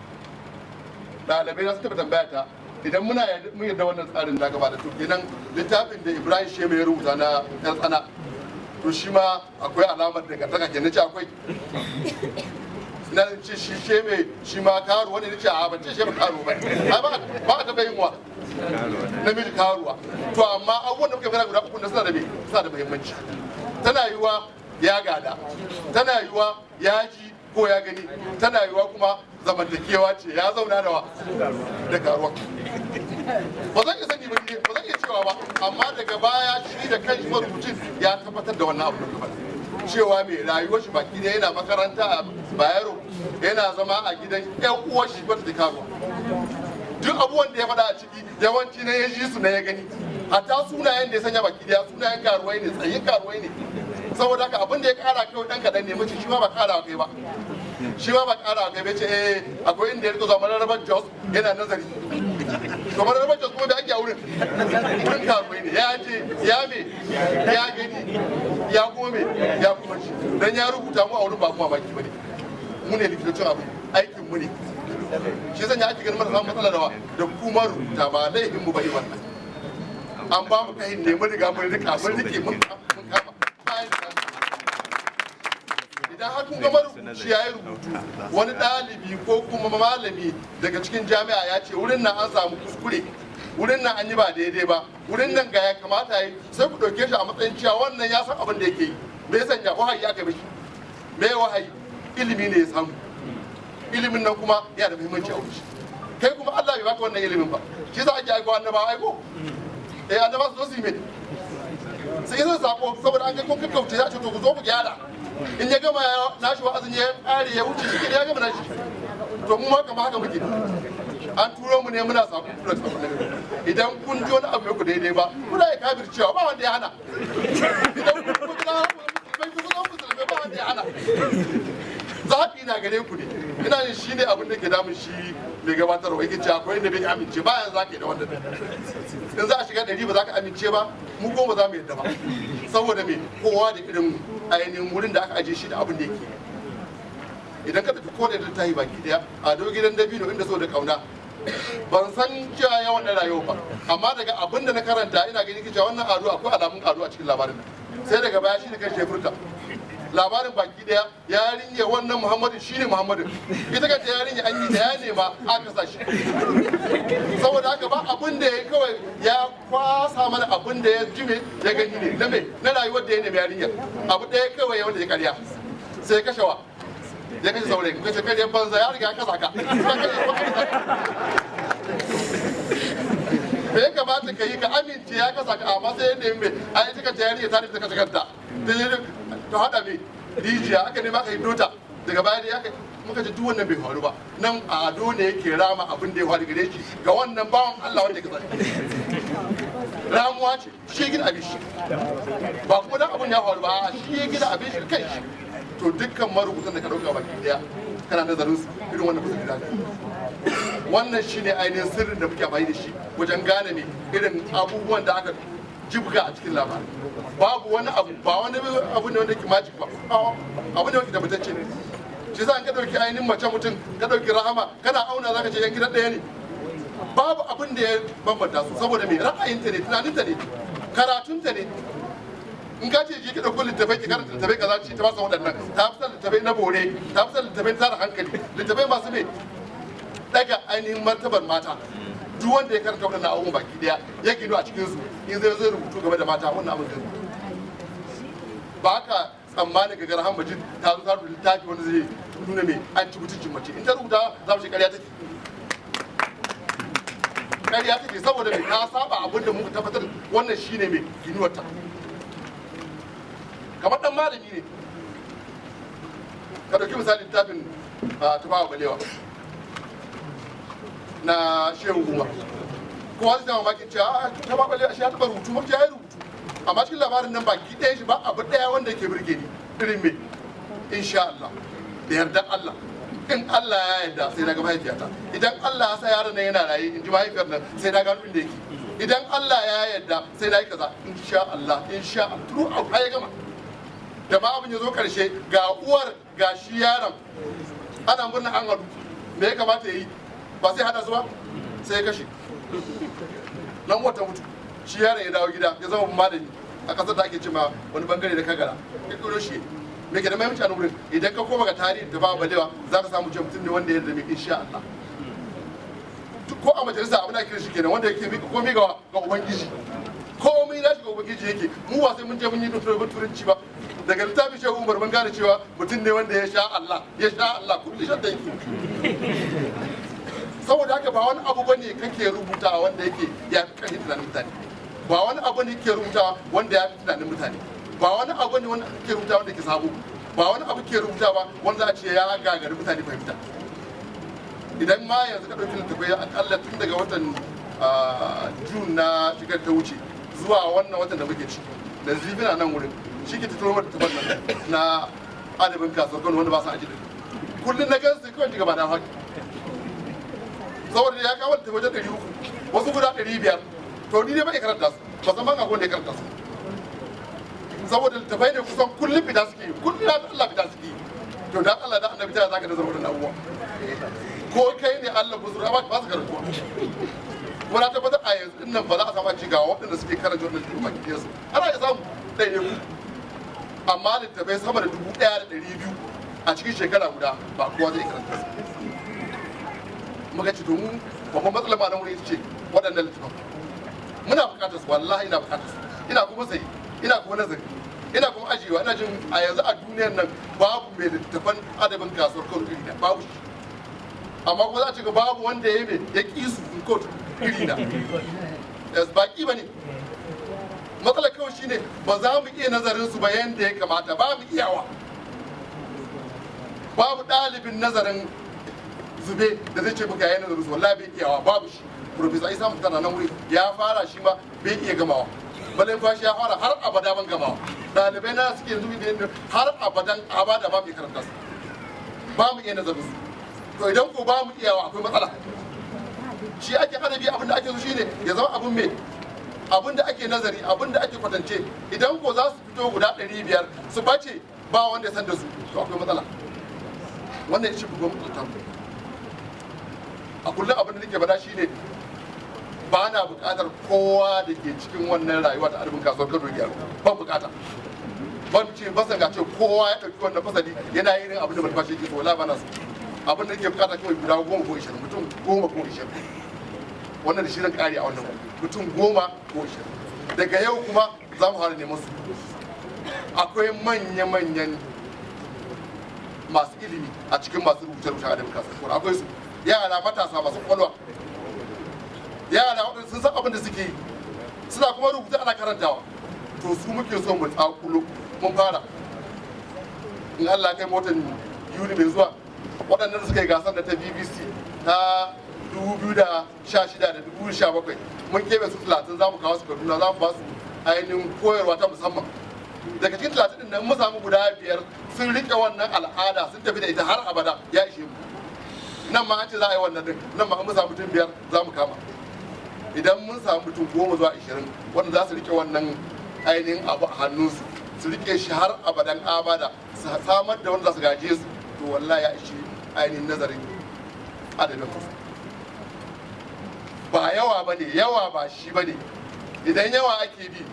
Ɗalibai na su taɓa tambaya ta, idan muna mun yarda wannan tsarin da gaba da, to kenan littafin da Ibrahim Shema ya rubuta na Yan Tsana To shi ma akwai alamar dangantaka ke. Nace akwai, na ce shi sheme shi ma karuwa ne. Nace a ban ce sheme karuwa ba, ai ba a taɓa yin wa namiji karuwa. To amma abubuwan da muke magana guda uku na suna da me, suna da muhimmanci. Tana yiwa ya gada, tana yiwa ya ji ko ya gani, tana yiwa kuma zamantakewa ce, ya zauna da wa da karuwa. Ba zan iya sani ba ni, ba zan iya cewa ba, amma daga baya shi da kanshi marubucin ya tabbatar da wannan abu da gaba cewa mai rayuwar shi baki ne, yana makaranta a Bayero, yana zama a gidan yan uwar shi wata ta karuwa. Duk abubuwan da ya faɗa a ciki yawanci na ya ji su na ya gani, hatta sunayen da ya sanya baki daya sunayen karuwai ne, tsayin karuwai ne. Saboda haka abin da ya kara kai dan kaɗan ne. Mace shi ma ba kara kai ba, shi ma ba kara kai bai ce eh akwai inda ya rika zuwa Mararrabar Jos yana nazari. To Mararrabar Jos kuma da ake a wurin, wurin karuwai ne. Ya je ya me ya gani ya kuma me ya kuma shi dan ya rubuta mu a wurin ba kuma baki bane. Mu ne likitocin abu, aikin mu ne. Shi sanya ake ganin mana samun matsala da wa da kuma rubuta ba laifin mu bane wannan. An ba mu kahin ne, mun riga mun rika, mun rike, mun kama bayan da idan har kun ga marubuci ya yi rubutu, wani ɗalibi ko kuma malami daga cikin jami'a ya ce wurin nan an samu kuskure, wurin nan an yi ba daidai ba, wurin nan ga ya kamata yi, sai ku ɗauke shi a matsayin cewa wannan ya san abin da yake yi. Me ya sanya? Wahayi aka mishi. Me wahayi? Ilimi ne ya samu. Ilimin nan kuma yana da muhimmanci a wuce. Kai kuma Allah bai baka wannan ilimin ba, shi za a ji aiko annabawa, aiko eh annaba su zo su yi mai sai zan sako, saboda an ga kun kakkauce, ya ce to ku zo ku gyara. In ya gama nashi wa'azin ya kare ya wuce, shi ya gama nashi. To mu ma kama haka muke, an turo mu ne muna sako, tura sako. Idan kun ji wani abu ku daidai ba, kuna ya kafir cewa ba wanda ya hana. Idan kun kun zama musulmai, ba wanda ya hana. Zaɓi na gare ku ne. Ina yin shi ne abin da ke damun shi mai gabatarwa, yake cewa akwai inda bai amince ba. Yanzu za ka yi da wannan, in za a shiga 100 ba za ka amince ba, mu goma za mu yadda ba. Saboda me? Kowa da irin ainihin wurin da aka aje shi da abin da yake. Idan ka tafi ko da littafi baki daya a do gidan dabino inda so da kauna, ban san cewa yawan na rayuwa ba, amma daga abin da na karanta ina ganin cewa wannan ado akwai alamun ado a cikin labarin. Sai daga baya shi ne kan shefurta labarin baki daya, yarinya wannan Muhammadu shine Muhammadu, ita kanta yarinya an yi da ya nema aka sa shi. Saboda haka ba abin da ya kawai ya kwasa mana abin da ya jime ya gani ne na me na rayuwar da ya nemi yarinya. Abu ɗaya kawai wanda ya karya, sai ya kashe wa ya kashe saurayi. Kashe karyar banza, ya riga ya kasa ka. Me ya kamata ka yi? Ka amince ya kasa ka, amma sai ya nemi mai ai ita kanta yarinya ta nufi ta kashe kanta, ta haɗa mai rijiya, aka nema aka yi dota. Daga baya dai aka muka ce duk wannan bai faru ba. Nan ado ne yake rama abin da ya faru gare shi ga wannan bawan Allah wanda ya kasa. Ramuwa ce, shi ya gina abin shi, ba kuma dan abin ya faru ba, shi ya gina abin shi kai shi. To dukkan marubutan da ka dauka baki daya kana nazarin su irin wannan kusa gida. Wannan shine ainihin sirrin da muke amfani da shi wajen gane me irin abubuwan da aka jibga a cikin labarin. Babu wani abu, ba wani abu ne wanda ke magic ba, abu ne wanda tabbatacce. Shi za ka dauki ainihin mace mutum, ka dauki Rahama, kana auna zaka ce yan gidan ɗaya ne, babu abin da ya bambanta su. Saboda me? Ra'ayinta ne, tunaninta ne, karatunta ne. In ka ce je ki dauko littafai ki karanta littafai kaza, ce ta ba waɗannan, ta fi son littafai na bore, ta fi son littafai tara hankali, littafai masu me daga ainihin martabar mata. Duk wanda ya karanta waɗannan abubuwan baki daya ya gino a cikin su, in zai zai rubutu game da mata, wannan abin zai rubutu. Ba ka tsammanin ga Rahama Majid ta zo ta rubuta littafi wanda zai nuna me an ci mutuncin mace. In ta rubuta za mu ce ƙarya take, ƙarya take. Saboda me? Ta saba abin da muka tabbatar wannan shine mai ginuwarta. Kamar dan malami ne, ka dauki misali littafin Tafawa Balewa na Shehu Umar. Kowa zai mamakin cewa Tafawa Balewa shi ya taɓa rubutu, mafi ya yi rubutu, amma cikin labarin nan baki ɗaya shi ba abu ɗaya wanda ke burge ni irin me insha Allah, da yardar Allah, in Allah ya yarda sai na ga mahaifiyata, idan Allah ya sa yaron nan yana raye, in ji mahaifiyar nan, sai na gano inda yake, idan Allah ya yarda sai na yi kaza, insha Allah, insha Allah, throughout har ya gama. Da ma abin ya zo karshe, ga uwar ga shi yaron ana murna an haɗu, me ya kamata ya yi? Ba sai hada su ba, sai ya kashe nan. Wata mutu, shi yaron ya dawo gida ya zama malami. A kasar da ake cema wani bangare da Kagara kirkiro shi. Me ke da mahimmanci a nan wurin? Idan ka koma ga tarihin Tafawa Balewa, za ka samu cewa mutum ne wanda ya yarda mai insha Allah. Ko a majalisa abin da ake shi kenan, wanda yake mika komai ga ubangiji, komai na shiga ubangiji yake. Mu ba sai mun je mun yi dogon turanci ba. Daga littafin Shehu Umar mun gane cewa mutum ne wanda ya sha Allah, ya sha Allah kulli shan yake. Saboda haka ba wani abu bane kake rubuta wanda yake ya fi karfin tunanin mutane, ba wani abu ne ke rubuta wanda ya fi tunanin mutane, ba wani abu ne wanda ke rubuta wanda ke sabo, ba wani abu ke rubuta ba wanda za a ce ya gagari mutane fahimta. Idan ma yanzu ka ɗauki littattafai, akalla tun daga watan June na shigar ta wuce zuwa wannan watan da muke ciki, da zibina nan wurin shi ke tattaro littattafan nan na adabin kasuwar Kano wanda ba su aji. Kullum na gansu kawai ji gaba na haƙi, saboda ya kawo littattafai wajen 300, wasu guda 500. To ni dai ba karanta su ba, san ban akwai wanda ya karanta su, saboda littattafai ne kusan kullum fita suke yi, kullum na Allah fita suke yi. To dan Allah da annabi ta zaka nazar waɗannan abubuwa? Ko kai ne Allah buzura ba ba su karantuwa. Kuma na tabbatar a yanzu din nan ba za a samu ci ga waɗanda suke karanta wannan littattafai baki ɗayansu. Ana iya samu ɗaya ku, amma littattafai sama da 1200 a cikin shekara guda, ba kowa zai karanta su. Muka ce domin babban matsalar ma nan wuri ita ce waɗannan littattafan muna buƙatar su. Wallahi ina buƙatar su, ina kuma sayi, ina kuma nazari, ina kuma ajiyewa. Ina jin a yanzu a duniyar nan babu mai littattafan adabin kasuwar Kano iri na, babu shi. Amma kuma za a ce babu wanda ya mai ya ƙi su in court iri na. Yes, ba ƙi ba ne matsalar, kawai shine ba za mu iya nazarin su ba yanda ya kamata, ba mu iyawa. Babu ɗalibin nazarin zube da zai ce muka yayin nazarin su, wallahi bai iyawa, babu shi. Professor Isa Muktar na nan wuri ya fara, shi ma bai iya gamawa. Balin fashi ya fara, har abada ban gamawa. Ɗalibai na suke yanzu da har abadan abada ba mu iya karanta su, ba mu iya nazarin su. To idan ko ba mu iyawa, akwai matsala. Shi ake adabi, abin da ake so shine ya zama abin mai abin da ake nazari, abin da ake kwatance. Idan ko za su fito guda 500 su bace, ba wanda ya san da su, to akwai matsala. Wannan ita ce babban matsala. A kullum abin da nake faɗa shine ba na buƙatar kowa da ke cikin wannan rayuwa ta adabin kasuwar Kano gyaru. Ban buƙata, ban ce basan ga ce kowa ya ɗauki wannan fasali yana yin abin da ban fashe ke so. Wala ba na so. Abin da nake buƙata kawai guda 10 ko 20, mutum 10 ko 20. Wannan da shi zan kare a wannan, mutum 10 ko 20. Daga yau kuma za mu fara neman su. Akwai manya-manyan masu ilimi a cikin masu rubuce-rubuce adabin kasuwar, akwai su yara matasa masu kwalwa, yara waɗanda sun san abin da suke yi, suna kuma rubuta ana karantawa. To su muke so mu tsakulo. Mun fara. In Allah kai motan Yuni mai zuwa, waɗannan da suka yi gasar da ta BBC ta 2016 da 2017, mun keɓe su 30, za mu kawo su Kaduna, za mu ba su ainihin koyarwa ta musamman. Daga cikin 30 ɗin nan, mun samu guda biyar sun riƙe wannan al'ada, sun tafi da ita har abada, ya ishe mu. Nan ma an ce za a yi wannan din, nan ma an mun samu mutum biyar za mu kama. Idan mun samu mutum 10 zuwa 20 wanda za su rike wannan ainihin abu a hannunsu, su rike shi har abadan abada, su samar da wanda za su gaje su, to wallahi ya ishi ainihin nazarin adadin su. Ba yawa ba ne, yawa ba shi ba ne. Idan yawa ake bi,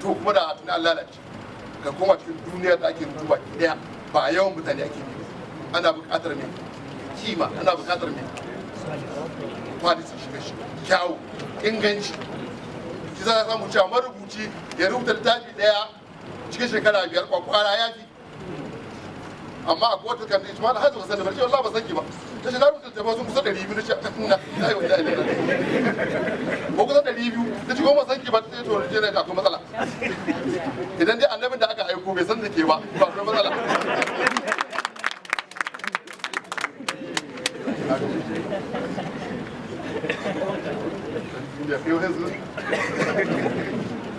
to kuma da tuni an lalace. Ka koma cikin duniyar da ake rubutu baki daya, ba yawan mutane ake bi ba. Ana buƙatar mai kima, ana buƙatar mai quality, shiga shi kyawu, inganci. Shi za a samu cewa marubuci ya rubuta littafi daya cikin shekara 5, kwakwara ya fi. Amma akwai wata kan ma da hajji wasan da barci, wallahi ba san ki ba, ta ce na rubuta littafi sun kusa 200. Na ce na na yi wa ko kusa 200. Ta ce goma san ki ba. Ta ce to je na akwai matsala. Idan dai annabin da aka aiko bai san da ke ba, ba akwai matsala.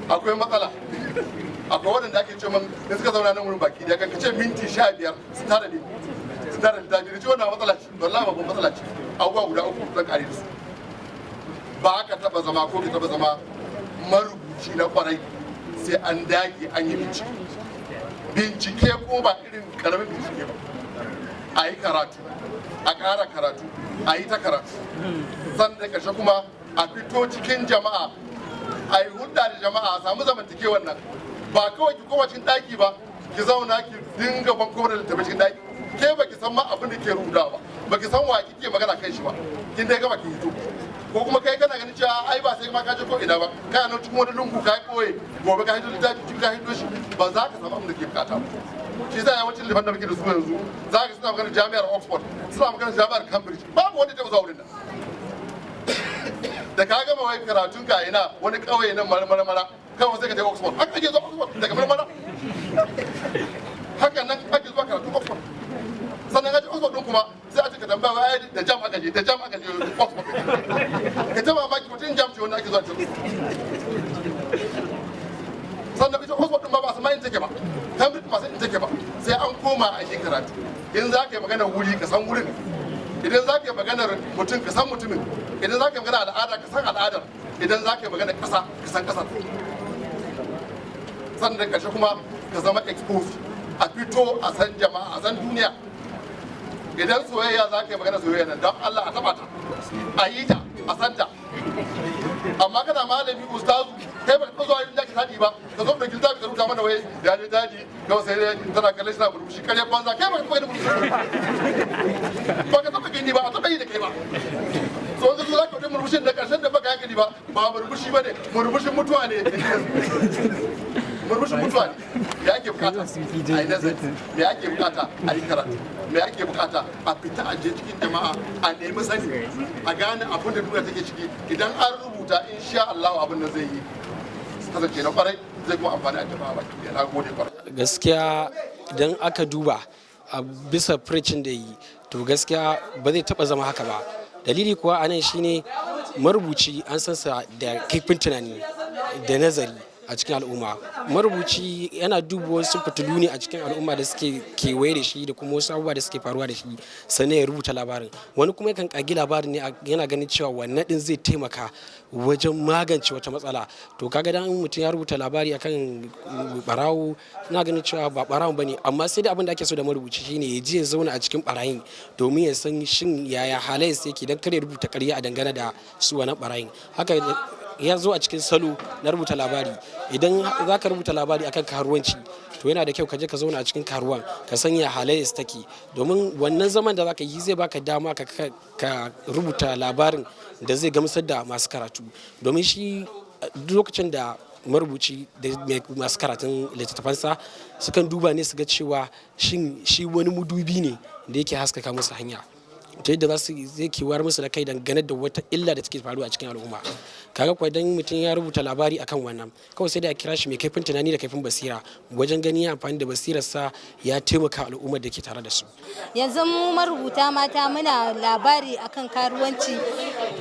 Akwai matsala. Akwai waɗanda ake ce man da suka zauna nan wurin baki da kan kace minti 15 su tara ne, su tara littafi da ce. Wannan matsala ce, wallahi babban matsala ce. Abubuwa guda uku zan kare da su. Ba ka taba zama ko ka taba zama marubuci na kwarai sai an dage an yi bincike. Bincike ko ba irin karamin bincike ba, a yi karatu, a ƙara karatu, a yi ta karatu. Sannan da ƙarshe kuma a fito cikin jama'a, a yi hulɗa da jama'a, a samu zamantakewar nan. Ba kawai ki koma cikin daki ba, ki zauna ki dinga banko da littafi cikin daki, ke baki san ma abin da ke rubutawa ba, baki san wa kike magana kan shi ba, kin dai gama ki hito. Ko kuma kai kana ganin cewa ai ba sai ma ka je ko ina ba, kana nan cikin wani lungu ka koye, gobe ka hito littafi, jibi ka hito shi, ba za ka samu abin da ke bukata ba. Shi yasa yawancin littafan da muke da su yanzu, za ka suna magana jami'ar Oxford, suna magana jami'ar Cambridge, babu wanda ya taɓa zuwa wurin nan. Da ka gama wai karatun ka ina wani ƙauye nan mara mara, kawai sai ka je Oxford. Haka ake zuwa Oxford daga Marmara? Haka nan ake zuwa karatu Oxford? Sannan ka je Oxford din kuma, sai a ce ka tambaya wai ai da JAMB aka je, da JAMB aka je Oxford. Ka ta mamaki, mutum JAMB ce wanda ake zuwa ce. Sannan ita Oxford din ma ba su ma yin take ba, Cambridge ba san in take ba. Sai an koma a yi karatu. In za ka yi maganar wuri, ka san wurin. Idan za ka yi maganar mutum, ka san mutumin. Idan za ka yi maganar al'ada, ka san al'adar. Idan za ka yi maganar ƙasa, ka san ƙasar. Sannan da ƙarshe kuma ka zama exposed, a fito a san jama'a, a san duniya. Idan soyayya za ka yi maganar soyayya nan, don Allah a taɓa ta, a yi ta, a san ta. Amma kana malami ustazu, kai baka taɓa zuwa inda ka taɗi ba, ka zo da littafi ka rubuta mana wai ya je daji kawai sai tana kallon shi na murmushi. Ƙarya banza! Kai baka taɓa ganin murmushi ba, ka taɓa gani ba, a taɓa yi da kai ba. So yanzu za ka wani murmushin da ƙarshen da baka hankali ba, ba murmushi ba ne, murmushin mutuwa ne, murmushin mutuwa ne. Me ake bukata? A yi nazari. Me ake bukata? A yi karatu. Me ake bukata? A fita, a je cikin jama'a, a nemi sani, a gane abin da duniya take ciki. Idan an rubuta, insha Allah abin da zai yi kasance na kwarai, zai kuma amfani a jama'a baki ɗaya. Na gode kwarai. Gaskiya idan aka duba a bisa preaching da yi, to gaskiya ba zai taba zama haka ba. Dalili kuwa anan shine, marubuci an san sa da kaifin tunani da nazari a cikin al'umma. Marubuci yana duba wasu fitilu ne a cikin al'umma da suke kewaye da shi, da kuma wasu abubuwa da suke faruwa da shi, sannan ya rubuta labarin. Wani kuma yakan kagi labarin ne, yana ganin cewa wannan din zai taimaka wajen magance wata matsala. To kaga dan mutum ya rubuta labari akan barawo, ina ganin cewa ba barawon bane. Amma sai dai abin da ake so da marubuci shine ya je ya zauna a cikin barayin domin ya san shin yaya halayensu yake, dan kar ya rubuta ƙarya a dangane da su wannan barayin. Haka ya zo a cikin salo na rubuta labari. Idan za ka rubuta labari akan karuwanci, to yana da kyau ka je ka zauna a cikin karuwan, ka san ya halayensu take, domin wannan zaman da za ka yi zai baka dama ka rubuta labarin da zai gamsar da masu karatu. Domin shi duk lokacin da marubuci da masu karatun littattafansa sukan duba ne su ga cewa shin shi wani mudubi ne da yake haskaka musu hanya ta yadda za su zai kewar musu da kai dangane da wata illa da take faruwa a cikin al'umma. Kaga kuwa idan mutum ya rubuta labari akan wannan, kawai sai da a kira shi mai kaifin tunani da kaifin basira wajen gani ya amfani da basirarsa ya taimaka al'ummar da ke tare da su. Yanzu mu marubuta mata muna labari akan karuwanci.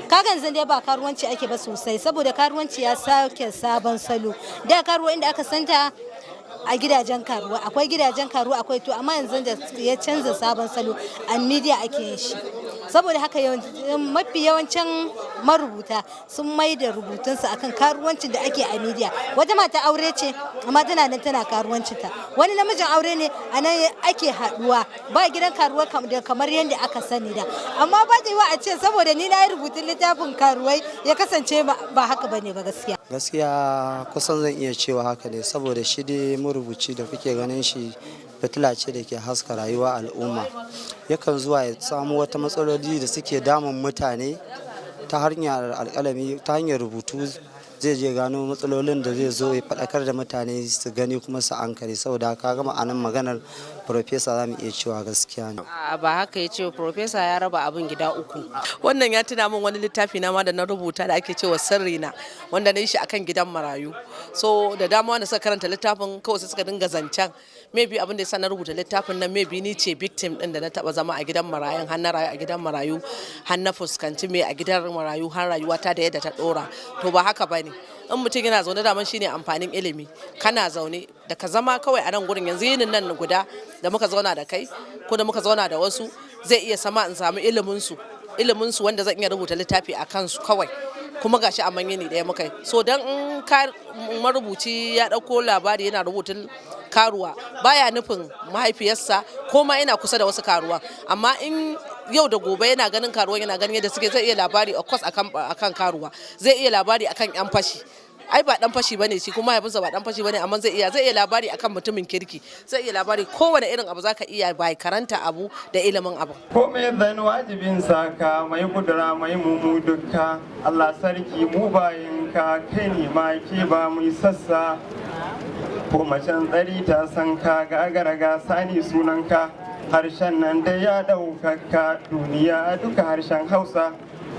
Kaga yanzu dai ba karuwanci ake ba sosai, saboda karuwanci ya sake sabon salo. Da karuwa inda aka santa a gidajen karuwa, akwai gidajen karuwa, akwai, to amma yanzu da ya canza sabon salo, a media ake yin shi. Saboda haka mafi yawancin marubuta sun mai da rubutunsu akan karuwancin da ake a media. Wata mata aure ce, amma tana nan tana karuwancinta. Wani namijin aure ne, a nan ake haduwa, ba gidan karuwa kamar yadda aka sani da. Amma ba ta yiwa a ce saboda ni na yi rubutun littafin karuwai ya kasance ba haka bane ba, gaskiya. Gaskiya kusan zan iya cewa haka ne, saboda shi dai marubuci da kuke ganin shi fitila ce da ke haska rayuwa al'umma. Yakan zuwa ya samu wata matsaloli da suke damun mutane ta hanyar alƙalami, ta hanyar rubutu zai je gano matsalolin da zai zo ya faɗakar da mutane su gani kuma su ankare. Saboda haka gama anan maganar profesa za mu iya cewa gaskiya ne. A'a, ba haka ya ce. Profesa ya raba abin gida uku. Wannan ya tuna min wani littafi na ma da na rubuta da ake cewa Sirri Na, wanda na yi shi akan gidan marayu. So da dama wanda suka karanta littafin kawai sai suka dinga zancen maybe abin da yasa na rubuta littafin nan, maybe ni ce victim din da na taba zama a gidan marayun, har na rayu a gidan marayu, har na fuskanci me a gidan marayu, har rayuwata da yadda ta dora. To ba haka bane. In mutum yana zaune, daman shine amfanin ilimi, kana zaune da ka zama kawai a nan gurin yanzu, yinin nan guda da muka zauna da kai ko da muka zauna da wasu, zai iya sama in samu ilimin su wanda zan iya rubuta littafi a kansu kawai. Kuma gashi a yini ɗaya muka yi. So dan in ka marubuci ya ɗauko labari yana rubutun karuwa, baya nufin mahaifiyarsa ko ma yana kusa da wasu karuwa. Amma in yau da gobe yana ganin karuwa, yana ganin yadda suke, zai iya labari of course akan karuwa, zai iya labari akan yan fashi. Ai ba dan fashi bane shi, kuma mahaifinsa ba dan fashi bane, amma zai iya labari akan mutumin kirki, zai iya labari kowane irin abu zaka iya bai karanta abu da ilimin abu. Komai zan wajibin saka mai kudura mai mumu dukka. Allah sarki, mu bayinka, kai ne ma ke ba mu sassa. Ko macen tsari ta san ka, gagara gasa ne sunanka. Harshen nan dai ya ɗaukaka duniya duka, harshen Hausa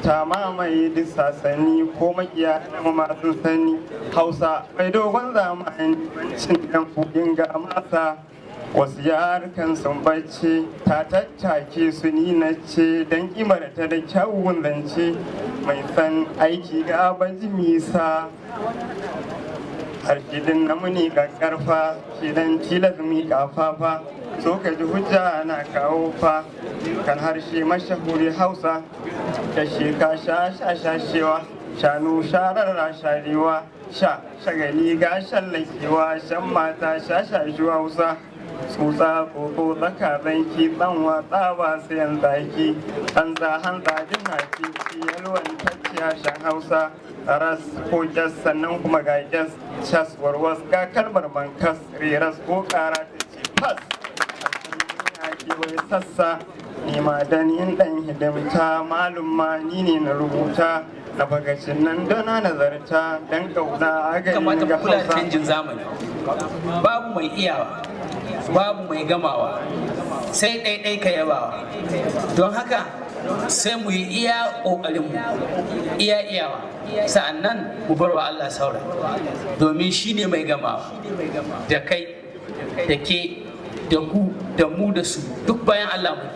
ta mamaye duk sasanni, ko makiya na masu sani. Hausa mai dogon zamani, bancin ɗan kogin ga masa. Wasu yarukan sun bacci, ta tattake su, ni na ce don kimar ta da kyawun zance. Mai san aiki ga misa harkidin namuni karfa kidan tilas mi kafafa. So ka ji hujja na kawo fa kan harshe mashahuri Hausa da sheka sha sha shashewa, shanu shararra sharewa, sha shagali ga shallakewa, shan mata sha shashuwa. Hausa tsutsa koko tsaka zanki tsanwa tsaba sayan zaki hanza hanza jin haki yalwan tacciya shan Hausa ras ko kyas, sannan kuma ga kyas cas warwas, ga kalmar mankas reras ko kara ta ce fas wai sassa. Ni ma dan in dan hidimta malum ma ni ne na rubuta na bagacin nan dona nazarta dan kauna a gari Kamata ga mu kula da Hausa. Canjin zamani, babu mai iyawa, babu mai gamawa, sai ɗaiɗai ka yabawa. Don haka sai mu yi iya ƙoƙarinmu, iya iyawa, sa'annan mu bar wa Allah saura, domin shi ne mai gamawa. Da kai da ke da ku da mu da su duk bayan Allah mu.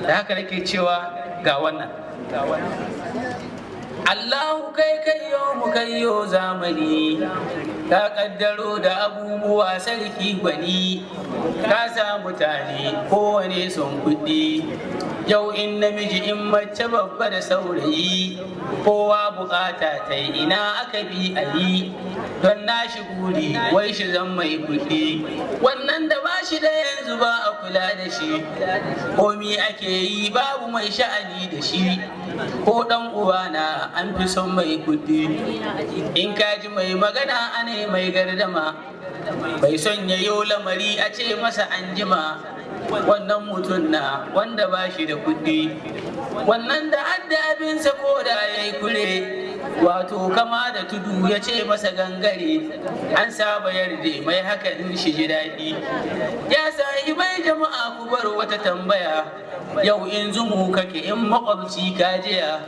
Da haka nake cewa ga wannan: Allahu, kai kayyo mu kayyo zamani, ka kaddaro da abubuwa, sarki gwani. Ka sa mutane kowane son kuɗi yau, in namiji in mace, babba da saurayi, kowa bukata ta ina aka bi a yi don nashi guri, wai shi zan mai kuɗi. Wannan da ba shi da yanzu ba a kula da shi, komi ake yi babu mai sha'ani da shi. Ko dan uwa na an fi son mai kuɗi. In ka ji mai magana ana mai gardama, mai son ya yo lamari a ce masa an jima, wannan mutum na wanda ba shi da kuɗi. Wannan da adda abinsa, ko da ya yi kure, wato kama da tudu, ya ce masa gangare, an saba yarda mai haka in shi ji daɗi. Ya sahibai jama'a, ku bar wata tambaya yau: in zumu kake, in makwabci ka jiya,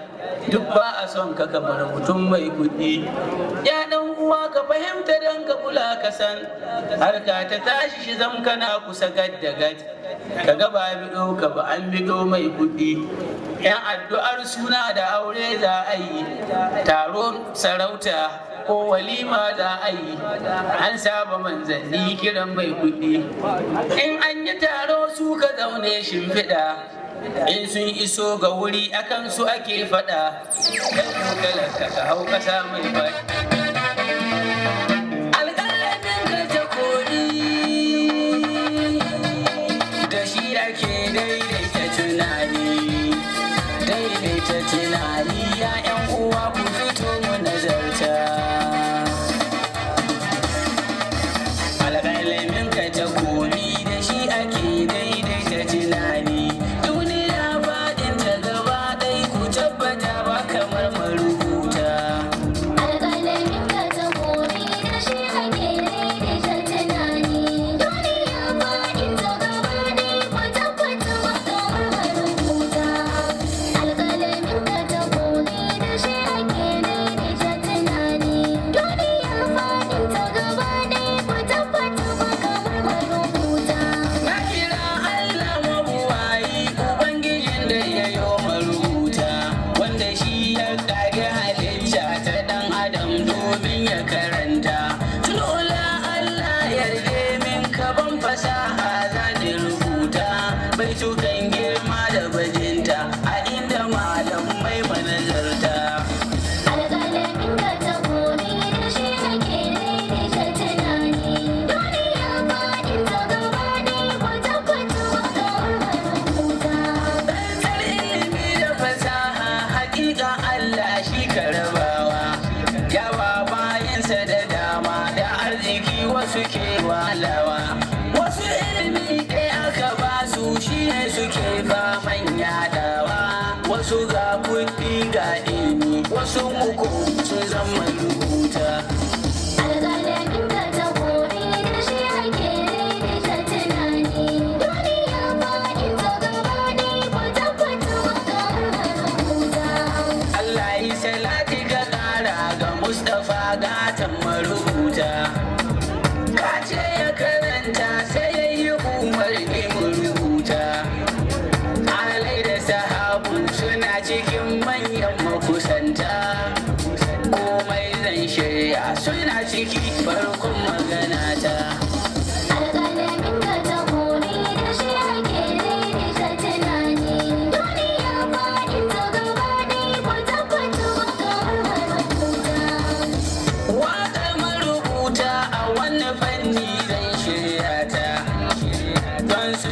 duk ba a son ka kamar mutum mai kuɗi. Ya dan uwa, ka fahimta dan ka kula, ka san harka ta tashi shi zam kana kusa gad da gad, ka ga ba biɗo ka ba, an biɗo mai kuɗi. Yan addu'ar suna da aure za a yi, taron sarauta ko walima za a yi, an saba manzanni kiran mai kuɗi. In an yi taro su ka zaune shimfiɗa, in sun iso ga wuri akan su ake faɗa. Kai ko talaka ka hau ƙasa mai faɗi. Alƙalamin ka ta kori, da shi ake daidaita tunani, daidaita tunani. Ya 'yan uwa, ku fito mu nazarta. Alƙalamin ka ta kori, da shi ake daidaita tunani. Duniya faɗin ta gaba ɗai, ku tabbata ba kamar marubuta. Alƙalamin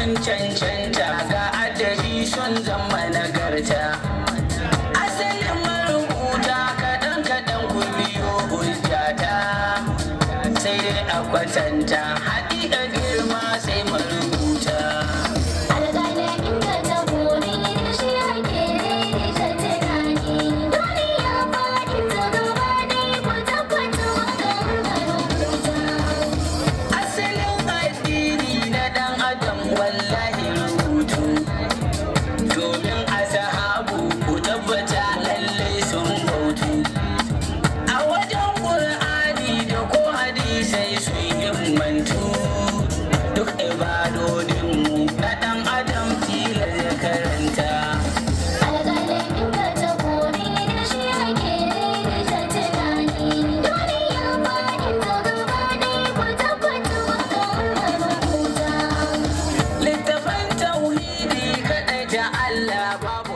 Sun cancanta ga adabi sun zama nagarta. Asalin marubuta kaɗan kaɗan ku biyo hujjata. Sai dai a kwatanta haɗiɗa girma sai marubuta. Alƙalamin ka ta gobe da shi ake daidaita tunani. Duniya faɗin ta gaba ɗaya ku tabbata wakan marubuta. Asalin addini na ɗan adam wallahi rubutu. Domin a sahabu ku tabbata lallai sun bautu. A wajen ƙur'ani da ko hadisai sun himmantu. Duk ibadodinmu na ɗan adam tilas ya karanta. Alƙalamin ka ta gobe da shi ake daidaita tunani. Duniya faɗin ta gaba ɗaya ku tabbata wakan marubuta. Littafan tauhidi kaɗai ta Allah babu.